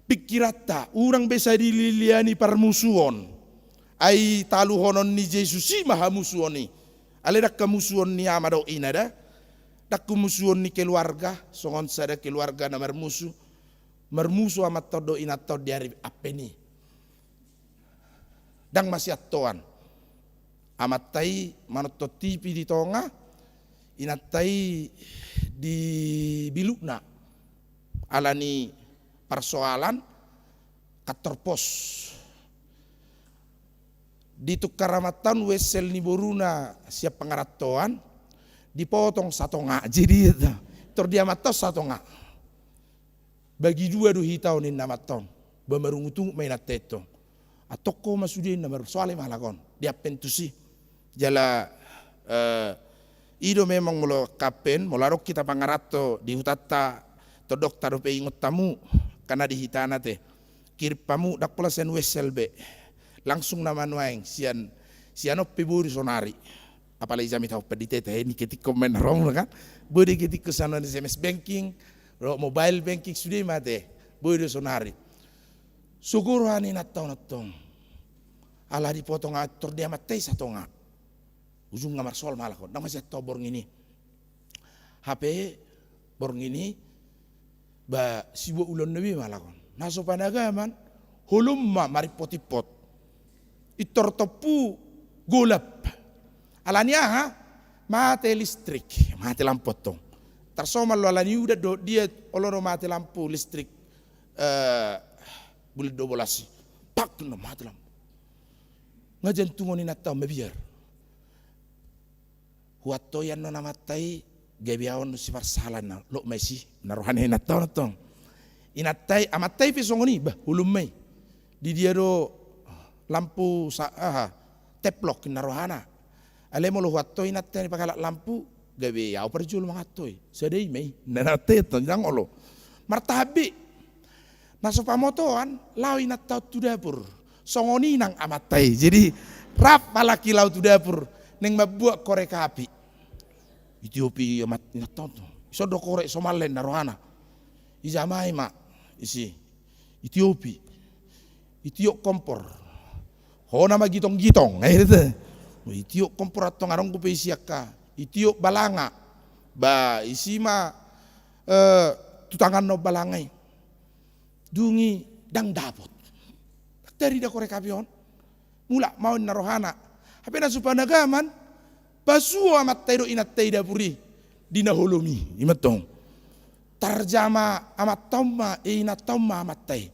pingkiranta, unang be sai dililiani parmusuon. Ai taluhonon ni Jesus i ma hamusuon i. Alai ndang hamusuon ni ama dohot ina da. Ndang hamusuon ni keluarga, songon sada keluarga na marmusu. Marmusu amanta on dohot inanta on di ari Advent i. Ndang masiantoan. Amanta i manonton T V di tonga, inanta i di bilukna. Alani parsoalan kantor pos. Ditungkar amanta on wesel ni boruna sian pangarantoan, dipotong satonga. Jadi, tor di amanta on satonga. Bagi dua do hita on, ninna amanta on. Ba marungutungut ma inanta i tong. Antong ho ma sude, ninna, marsoal i ma halak on. Di Adventus i. Jala, eh, i do memang molo Advent, molo adong hita pangaranto di hutanta, tondongta dope ingot hamu, angka na di hitana te. Kirim hamu, ndang pola sian wesel be. Langsung nama nuaeng, sian, sian on pe boi do sonari. Apalagi jamita on pandita i, tahe ni ketik komen rom kan. Boi do ketik ke sana ni S M S banking, ro mobile banking sude ma te. Boi do sonari. Sogor roha ni inanta on antong. Ala dipotong atur di amanta i satonga. Ujungna marsoal ma halak on. Ndang masiantoan borngin i. Hape borngin i, ba sibuat ulaon na be ma halak on. Na so panagaman, holom ma marimpot-impot. Intor tompu golap. Alani aha? Mate listrik, mate lampu antong. Tarsomal do alani udan dohot dia, olo do mate lampu listrik, eh, bulan dua belas i. Pak, na mate lampu. Nga jantungon inanta on mabiar. Huantoi annon amanta i, gabe ahu annon siparsahalan, na lok ma isi, na rohana inanta on antong. Inanta i, amanta i pe songon i, bah, holom ma i. Di dia do lampu sa-, aha, teplok, ninna rohana. Alai molo huantoi inanta i panghalak lampu, gabe ahu parjolo mangantoi. Sada i ma i, ninna amanta i antong, ndang olo. Martahan be. Na so pamotoan, laho inanta on tu dapur. Songon i nang amanta i. Jadi, rap halak i laho tu dapur, naeng mambuat korek api. Itiopi amat inanta on tu. Ison do korek, somal, ninna rohana. Ijamai ma isi. Itiopi. Itiop kompor. Hona ma gitong-gitong. Itiop kompor antong, adong dope isi angka. Itiop balanga. Ba, isi ma, eh, tu tanganna on balanga i. Dung i ndang dapot. Ndang tarida korek api on. Mulak ma on, ninna rohana. Hape na so panagaman, pasuo amanta i dohot inanta i dapur i di na holom i, i ma antong. tarjama amanta on ma, e, inanta on ma amanta i.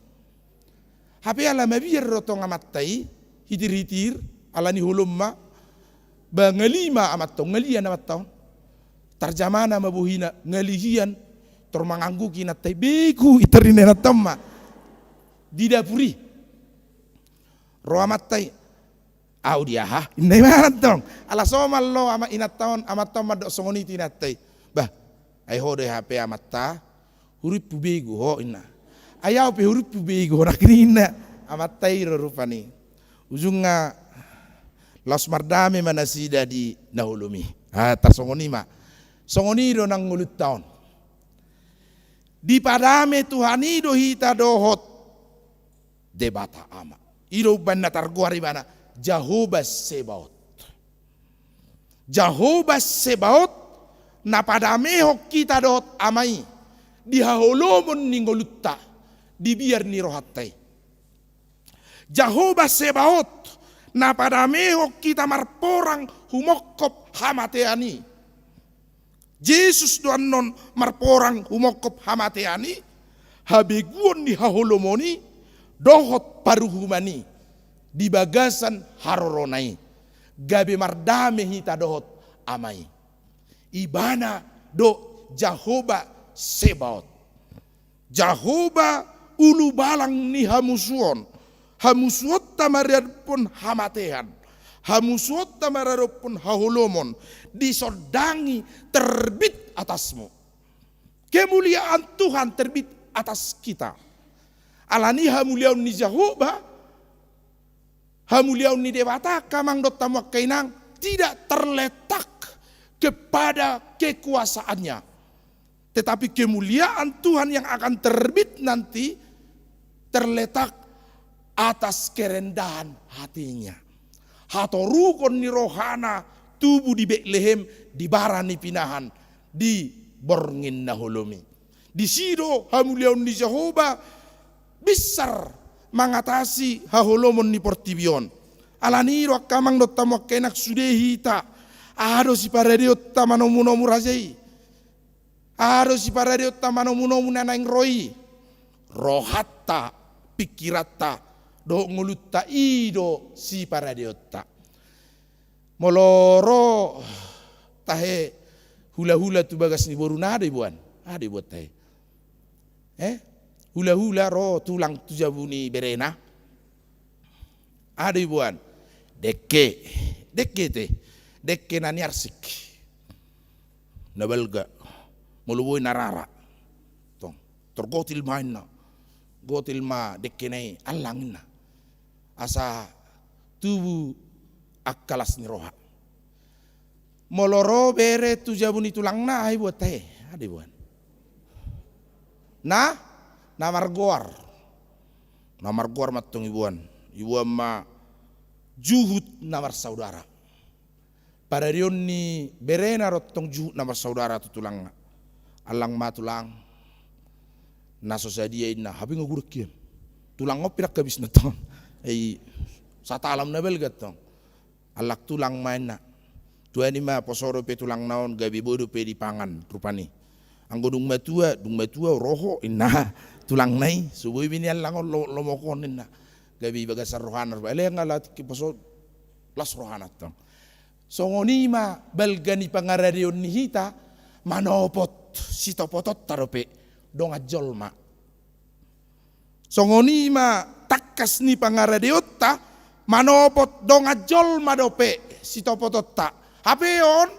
Hape ala mabiar do tong amanta i, hitir-hitir, ala ni holom ma, ba ngali ma amanta on, ngalian amanta on. Tarjamana ma bohina, ngali hian, tor mangangguk inanta i, begu, i tor inanta on ma. Di dapur i. Ro amanta i, au di aha? Inna i ma antong. Ala somal do ama inanta on, amanta on mandok songon i tu inanta i. Bah, ai ho do hape amanta, hurimpu begu ho inna. Ai au pe hurimpu begu ho nangkin inna. Amanta i do rupani. Ujungna laos mardame ma nasida di na holom i. Ah, tarsongon i ma. Songon i do nang ngolunta on. Dipadame Tuhan i do hita dohot Debata Ama. I do umbahen na targoar ibana Jahowa Sebaot. Jahowa Sebaot na padamehon hita dohot Ama i di haholomon ni ngolunta, di biar ni rohanta i. Jahowa Sebaot na padamehon hita marporang humongkop hamatean i. Jesus do annon marporang humongkop hamatean i, habeguon ni haholomon i, dohot paruhuman i, di bagasan harorona i, gabe mardame hita dohot Ama i. Ibana do Jahowa Sebaot. Jahowa ulubalang ni hamusuon, hamusuonta maradophon hamatean, hamusuonta maradophon haholomon, disondangi terbit atasmu. Kemuliaan Tuhan terbit atas kita. Alani hamuliaon ni Jahowa, hamuliaon ni Debata, angka amang dohot hamu angka inang, tidak terletak kepada kekuasaannya. Tetapi kemuliaan Tuhan yang akan terbit nanti terletak atas kerendahan hatinya. Hatoruhon ni rohana tubu di Betlehem, di bara ni pinahan, di borngin na holom i. Disi do hamuliaon ni Jahowa binsar mangatasi haholomon ni portibi on. Alani i do angka amang dohot hamu angka inang, sude hita, aha do siparadeonta manomunomu raja i? Aha do siparadeonta manomunomu na naeng ro i? Rohanta, pingkiranta dohot ngolunta, i do siparadeonta. Molo ro tahe hulahula tu bagas ni boruna, aha do iboan? Aha do iboan tahe? Eh? Hulahula ro tulang tu jabu ni berena, aha do iboan? Dengke. Dengke te. Dengke na niarsik, na balga. Molo boi na rara. Tong, tor gotil ma inna. Gotil ma dengkena i, allang inna. Asa tubu angka las ni roha. Molo ro bere tu jabu ni tulangna, aha iboan tahe? Aha do iboan? Na, na margoar. Na margoar ma antong iboan. Iboan ma juhut na marsaudara. Paradeon ni berena do antong juhut na marsaudara tu tulangna. Allang ma tulang, na so sadia inna, hape nga godang hian. Tulang on pe ndang habis na antong. Ai satalam na balga antong. Allang tulang ma inna. Tuani ma, poso dope tulangna on, gabe boi dope dipangan rupani. Anggo dung matua, dung matua ro ho inna tulangna i, so boi be niallang on lo-, lomokhon inna. Gabe di bagasan rohana rupani. Alai nga tingki poso, las rohana antong. Songon i ma balga ni pangaradeon ni hita, manopot sitopotonta dope dongan jolma. Songon i ma tangkas ni pangaradeonta, manopot dongan jolma dope sitopotonta. Hape on,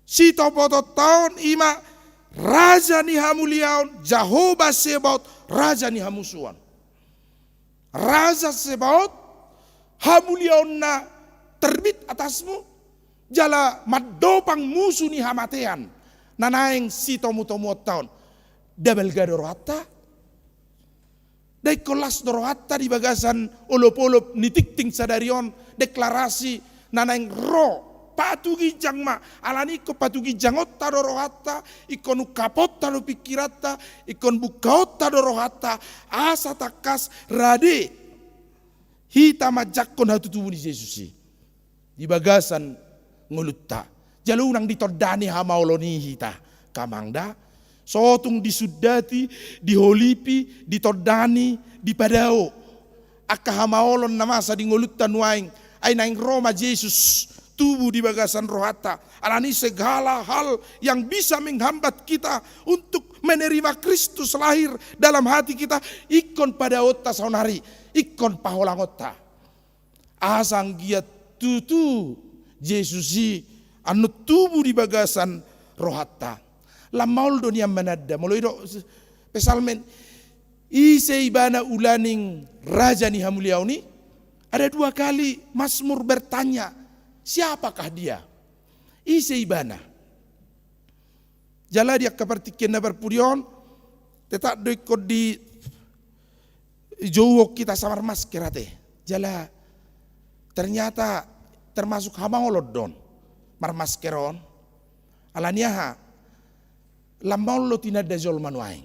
sitopotonta on i ma Raja ni hamuliaon, Jahowa Sebaot, Raja ni hamusuon. Raja Sebaot, hamuliaonna terbit atasmu, jala mandopang musu ni hamatean na naeng sitomutomuonta on. Nda balga do rohanta? Nda ingkon las do rohanta di bagasan olopolop ni tingting sadari on, deklarasi na naeng ro? Patuginjang ma, alani ingkon patuginjangonta do rohanta, ingkon ungkaponta do pingkiranta, ingkon bungkaonta do rohanta, asa tangkas rade hita manjangkon hatutubu ni Jesus i di bagasan ngolunta. Jala unang ditondani hamaolon i hita, angka amang, da. So tung disundati, diholipi, ditondani, dipadao angka hamaolon na masa di ngolunta nuaeng. Ai naeng ro ma Jesus tubu di bagasan rohanta. Alani segala hal yang bisa menghambat kita untuk menerima Kristus lahir dalam hati kita, ingkon padaonta saonari, ingkon paholangonta. Asa anggiat tutu Jesus i annon tubu di bagasan rohanta. Lam maol do nian mananda, molo didok Psalmen, ise ibana ulaning raja ni hamuliaon i? Ada dua kali Mazmur bertanya, siapakah dia? Ise ibana? Jala di angka partingkian na parpudi on, tetap do ingkon dijouhon hita asa marmasker ate. Jala ternyata termasuk hamaolon do on marmasker on. Alani aha? Lam maol do tinanda jolma nuaeng.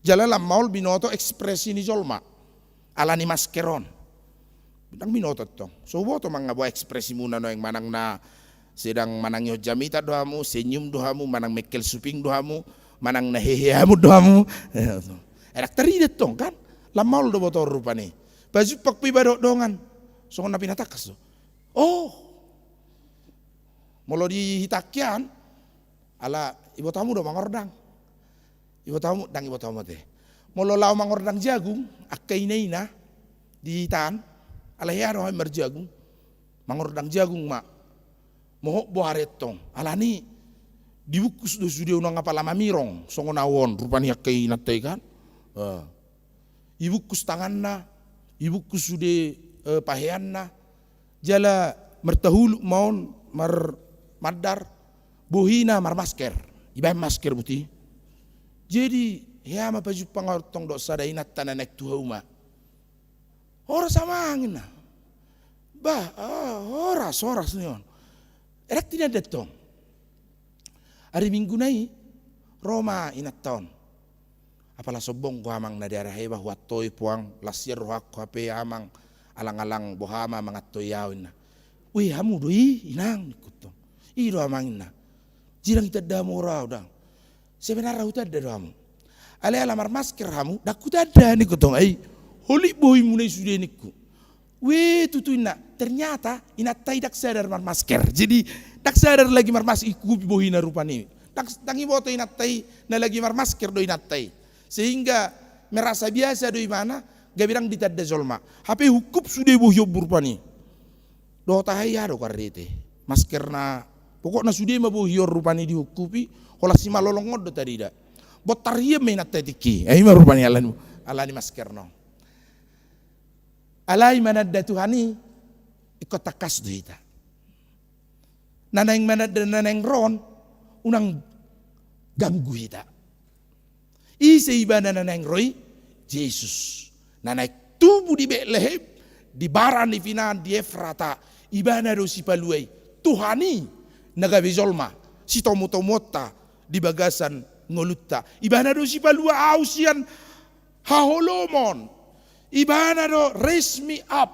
Jala lam maol binoto ekspresi ni jolma alani masker on. Ndang binoto tong. So huboto manang boha ekspresimuna nuaeng, manang na sedang manangihon jamita do hamu, senyum do hamu, manang mengkel suping do hamu, manang na hehe hamu do hamu. Ndang tarida tong kan? Lam maol do botoon rupani. Pajumpang pe iba dohot dongan, songon na pinatangkas do. Oh. Molo di hita angka an, ala iboto hamu do mangordang. Iboto hamu, ndang iboto hamu ate. Molo laho mangordang jagung angka inaina di hita an, ala hea do hami marjagung. Mangordang jagung ma. Mohop boha retong. Alani dibungkus do sude, unang apala mamirong songon ahu on rupani angka inanta i kan. Eh. Ibungkus tanganna, ibungkus sude, eh, paheanna, jala martahuluk ma on, mar-, mandar, bohina marmasker. Ibaen masker buti. Jadi hea ma pajumpang ahu tong dohot sada inanta na naeng tu hauma. Horas amang ninna. Bah, ah, horas, horas ni on. Ndang tinanda tong. Ari Minggu na i, ro ma inanta on. Apala sombong do amang na diarah eba huantoi puang, las sian rohangku hape amang, alang-alang boha ma mangantoi ahu ninna. Weh, hamu do i inang ningku tong. I do amang ninna. Jirang itanda hamu ro ahu ndang. Sebenarna hutanda do hamu. Alai ala marmasker hamu, ndang hutanda ningku tong. Ai holit bohimuna i sude ningku. Weh, tutu ninna. Ternyata inanta i ndang sadar marmasker. Jadi ndang sadar lagi marmasker, ihukupi bohina rupani. Ndang, ndang iboto inanta i na lagi marmasker do inanta i. Sehingga merasa biasa do ibana, gabe ndang ditanda jolma. Hape hukup sude bohi on rupani. Dohot aha i aha do karrete. Masker na, pokokna sude ma bohi on rupani dihukupi, holan simalolong on do tarida. Bontar hian ma inanta i tingki. Ai i ma rupani alani, alani masker na on. Alai mananda Tuhan i, ingkon tangkas do hita. Na naeng mananda na naeng ro on, unang ganggu hita. Ise ibana na naeng ro i? Jesus. Na naeng tubu di Betlehem, di bara ni Pinaan di Efrata, ibana do Sipalua i. Tuhan i na gabe jolma, sitomutomuonta di bagasan ngolunta. Ibana do Sipalua ahu sian haholomon. Ibana do raise me up.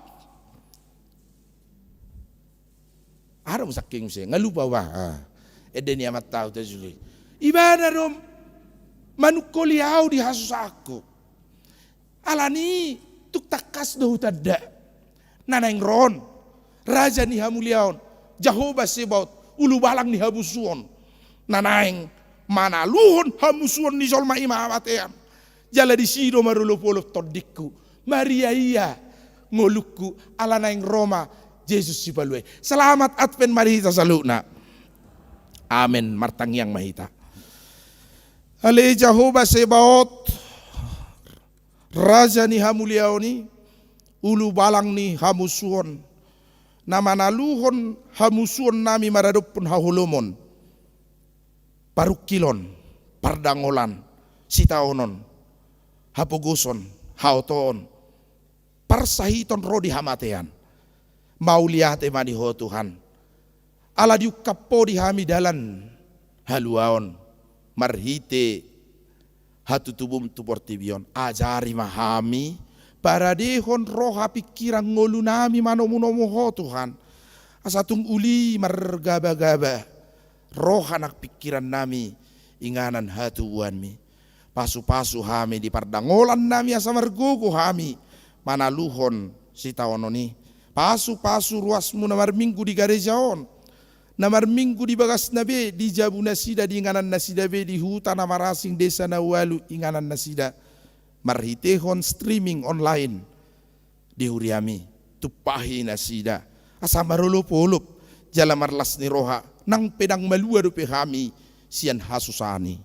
Aha do muse angka i muse, nga lupa bah. Ah. Ende ni amanta ahu tajulu i. Ibana do manungkoli ahu di hasusaanku. Alani i tung tangkas do hutanda. Na naeng ro on, Raja ni hamuliaon, Jahowa Sebaot, ulubalang ni hamusuon. Na naeng manaluhon hamusuon ni jolma i ma hamatean. Jala disi do marolopolop tondingku. Mariaia ngolungku ala naeng ro ma Jesus Sipalua i. Selamat Advent ma di hita saluhutna. Amen. Martangiang ma hita. Ale Jahowa Sebaot, Raja ni hamuliaon i, ulubalang ni hamusuon, na manaluhon hamusuonnami maradophon haholomon, parungkilon, pardangolan, sitaonon, hapogoson, haotoon, parsahiton ro di hamatean. Mauliate ma di Ho Tuhan. Ala diungkap Ho di hami dalan haluaon marhite hatutubum tu portibi on. Ajari ma hami paradehon roha pingkiran ngolunami manomunomu Ho Tuhan. Asa tung uli margabagaba roha nang pingkiran nami inganan hatubuanmi. Pasu-pasu hami di pardangolan nami asa margogo hami manaluhon sitaonon i. Pasu-pasu ruasmu na marminggu di gareja on, na marminggu di bagasna be, di jabu nasida, di inganan nasida be, di huta na marasing, desa na ualu inganan nasida, marhitehon streaming online di huriami. Tumpahi nasida asa marolop-olop jala marlas ni roha, nang pe ndang malua dope hami sian hasusaan i.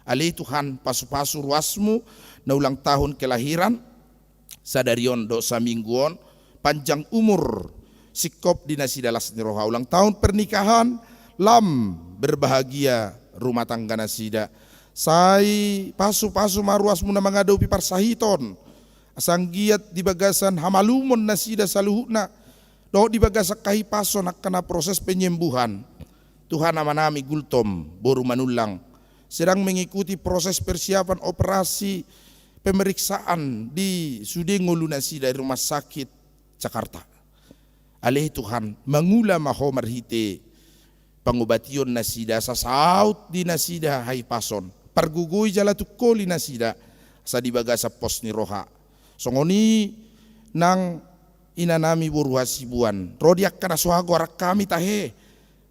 Ale Tuhan, pasu-pasu ruasmu na ulang tahun kelahiran sadari on dohot saminggu on, panjang umur, singkop di nasida las ni roha ulang tahun pernikahan, lam berbahagia rumah tangga nasida. Sai pasu-pasu ma ruasmu na mangadopi parsahiton, asa anggiat di bagasan hamalumon nasida saluhutna, dohot di bagasan hahipason angka na proses penyembuhan. Tuhan, amanami Gultom boru Manullang sedang mengikuti proses persiapan operasi pemeriksaan di sude ngolu nasida di rumah sakit Jakarta. Ale Tuhan, mangula ma Ho marhite pangobation nasida, asa saut di nasida hahipason, pargogoi jala tungkoli nasida, asa di bagasan pos ni roha. Songon i nang inanami boru Hasibuan, ro di angka na so hagoaran hami tahe,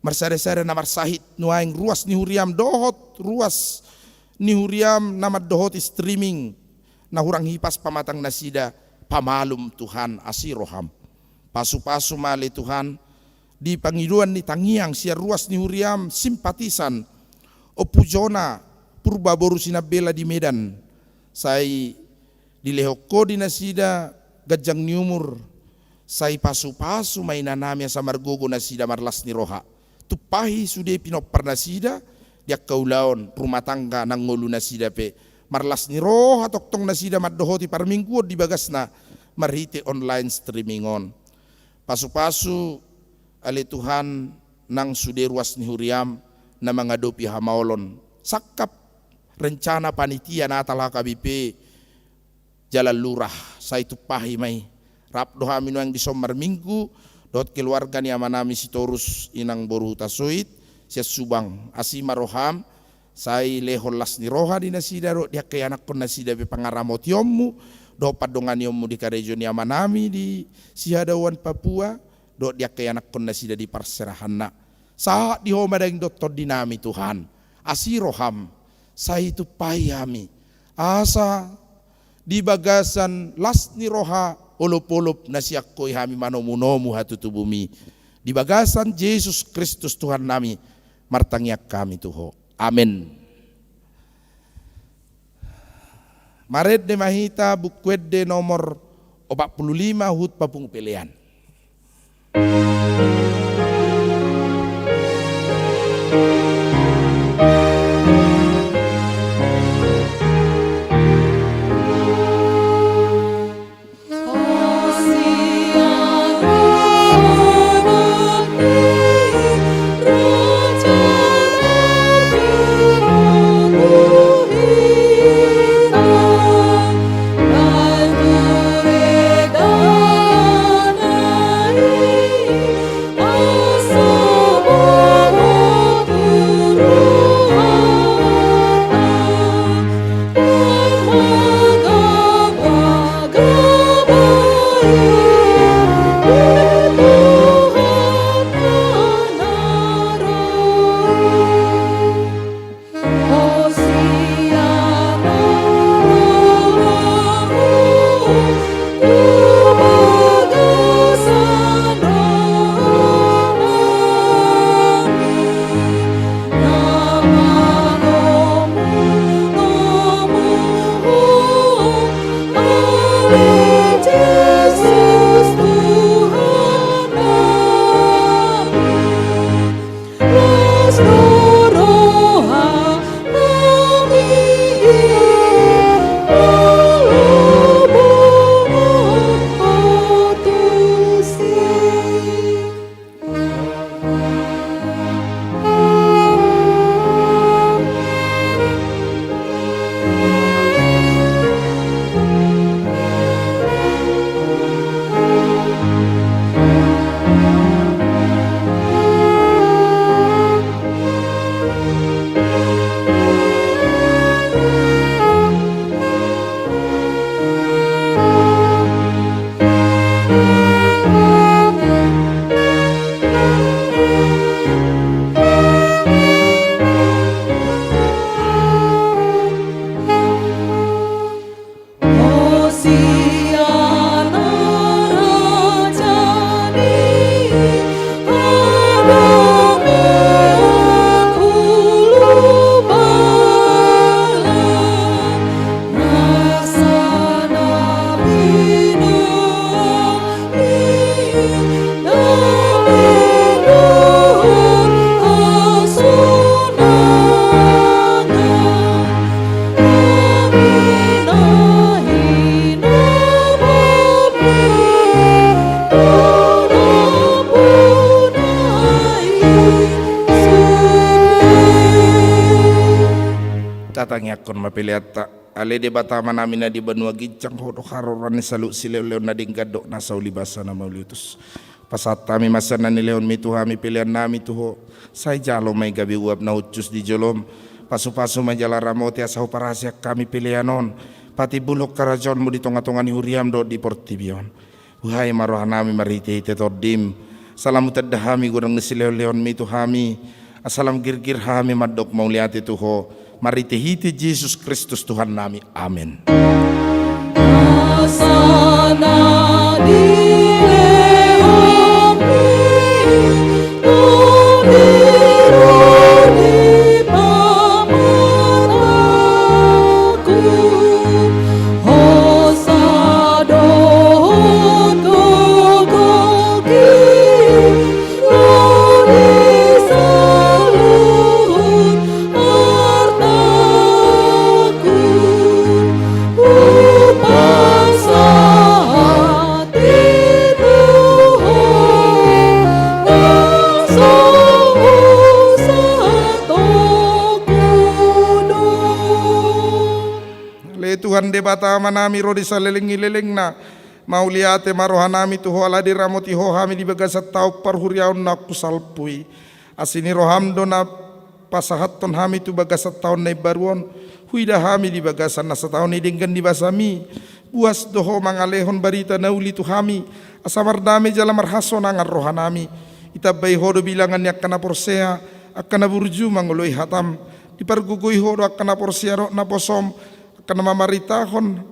marsada-sada na marsahit nuaeng ruas ni huriam dohot ruas ni huriam na mandohoti streaming, na hurang hipas pamatang nasida, pamalum Tuhan, asi roham. Pasu-pasu ma ale Tuhan, di pangidoan ni tangiang sian ruas ni huriam simpatisan, Ompu Jona Purba boru Sinambela di Medan, sai dilehon Ho di nasida ganjang ni umur, sai pasu-pasu ma inanami asa margogo nasida marlas ni roha. Tumpahi sude pinompar nasida di angka ulaon rumah tangga nang ngolu nasida pe, marlas ni roha tongtong nasida mandohoti parmingguon di bagasna marhite online streaming on. Pasu-pasu ale Tuhan nang sude ruas ni huriam na mangadopi hamaolon, sangkap rencana panitia Natal H K B P Jalan Lurah, sai tumpahi ma i. Rap do hami nuaeng dison marminggu dohot keluarga ni amanami Sitorus, inang boru Hutasoit, sian Subang. Asi ma roham, sai lehon las ni roha di nasida dohot di angka ianakhon nasida pe pangaramotionmu dohot pandonganionmu di karejo ni amanami di Sihadaoan Papua, dohot di angka ianakhon nasida di parserahanna. Sahat di Ho ma daging dohot tondinami Tuhan. Asi roham, sai tumpahi hami, asa di bagasan las ni roha, olop-olop na sian Ho i hami manomu-nomu hatutubumi. Di bagasan Jesus Kristus Tuhannami martangiang hami tu Ho. Amen. Marende ma hita Buku Ende nomor opat pulu lima, huhut papungu pelean. Tangiangkon ma peleanta. Ale Debata Amanami na di banua ginjang, Ho do haroroan ni saluhut silehonlehon na denggan dohot nasa ulibasa na mauliutus. Pasahat hami ma sian na nilehonMi tu hami peleannami tu Ho. Sai jalo ma i gabe uap na hushus di joloM. Pasupasu ma i jala ramoti asa huparhaseang hami pelean on patimbulhon harajaonMu di tongatonga ni huriaM dohot di portibi on. Buhai ma rohanami marhitehite TondiM. Asa lam hutanda hami godang ni silehonlehonMi tu hami. Asa lam girgir hami mandok mauliate tu Ho marhitehite Jesus Kristus Tuhannami. Amen. Asa na dilehonMi tu di roha ni pamanahon, hosa dohot gogo, ro di saluhut artangku, hupasahat i tu Ho, na so husatongku do. Ale Tuhan Debata Amanami, ro di saleleng ni lelengna, mauliate ma rohanami tu Ho ala diramoti Ho hami di bagasan taon parhuriaon naung salpu i. Asi ni rohaM do na pasahathon hami tu bagasan taon na imbaru on. Huida hami di bagasan nasa taon i denggan ni basaMi. Buas do Ho mangalehon barita na uli tu hami, asa mardame jala marhasonangan rohanami. Itambai Ho do bilangan ni angka na porsea, angka na burju mangoloi hataM. Dipargogoi Ho do angka na porsea dohot naposoM, angka na mamaritahon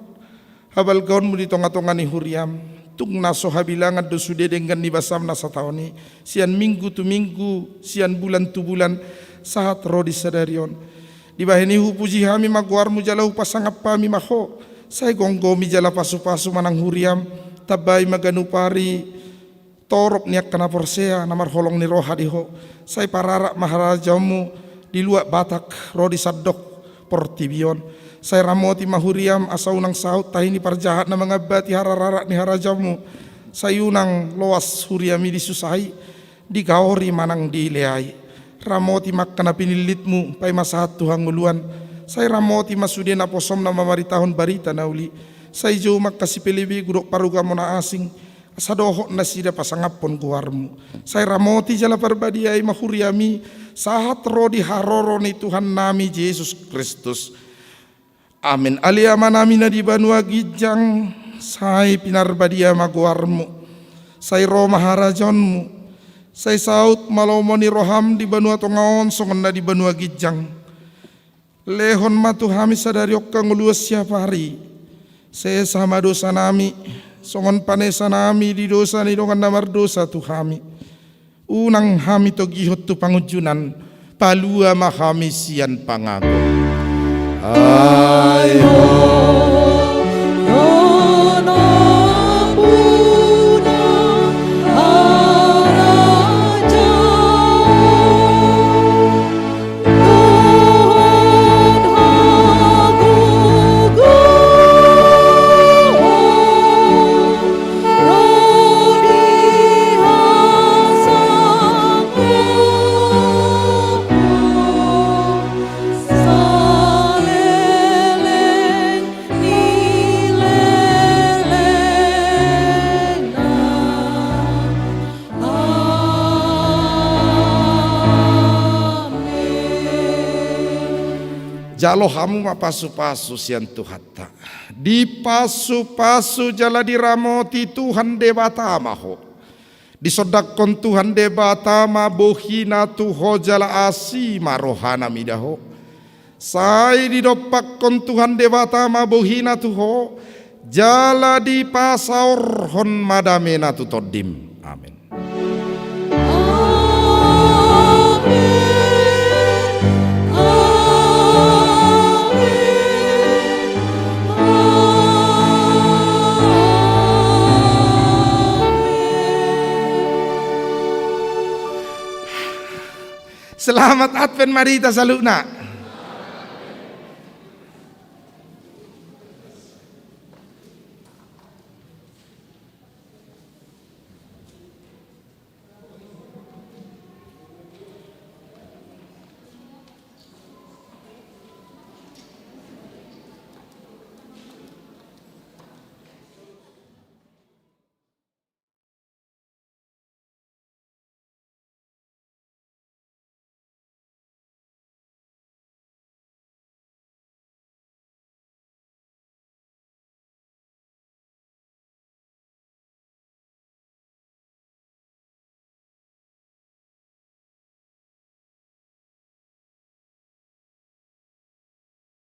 habalgaonMu di tongatonga ni huriaM. Tung na so habilangan do sude denggan ni basaM na sataon i, sian minggu tu minggu, sian bulan tu bulan, sahat ro di sadari on. Dibahen i hupuji hami ma goarMu jala hupasangap hami ma Ho. Sai gomgomi jala pasupasu ma nang huriaM. Tambai ma ganup ari torop ni angka na porsea na marholong ni roha di Ho. Sai pararak ma harajaonMu di luat Batak ro di sandok portibi on. Sai ramoti ma huriaM asa unang saut tahi ni parjahat na mangambati harararak ni harajaonMu. Sai unang loas huriaMi disusai, digaori manang dileai. Ramoti ma angka na pinillitMu paima sahat tu hangoluan. Sai ramoti ma sude naposoM na mamaritahon barita na uli. Sai jou ma angka sipelebegu dohot parugamo na asing, asa dohot nasida pasangaphon goarMu. Sai ramoti jala parbadiai ma huriaMi, sahat ro di haroro ni Tuhannami Jesus Kristus. Amen. Ale Amanami na di banua ginjang, sai pinarbadia ma goarMu. Sai ro ma harajaonMu. Sai saut ma lomo ni rohaM di banua tonga on songon na di banua ginjang. Lehon ma tu hami sadari on hangoluan siapari. Sesa ma dosanami, songon panesanami di dosa ni dongan na mardosa tu hami. Unang hami togihon tu pangunjunan, palua ma hami sian pangago. Ai Ho do nampuna harajaon dohot hagogoon, ro di hasangapon saleleng ni lelengna. Amen. Jalo hamu ma pasupasu sian Tuhanta. Dipasupasu jala diramoti Tuhan Debata ma ho. Disondangkon Tuhan Debata ma bohina tu ho jala asi ma rohana mida ho. Sai didompakkon Tuhan Debata ma bohina tu ho, jala dipasaorhon ma damena tu tondim. Amen. Amen. Amen. Amen. Selamat Advent ma di hita saluhutna.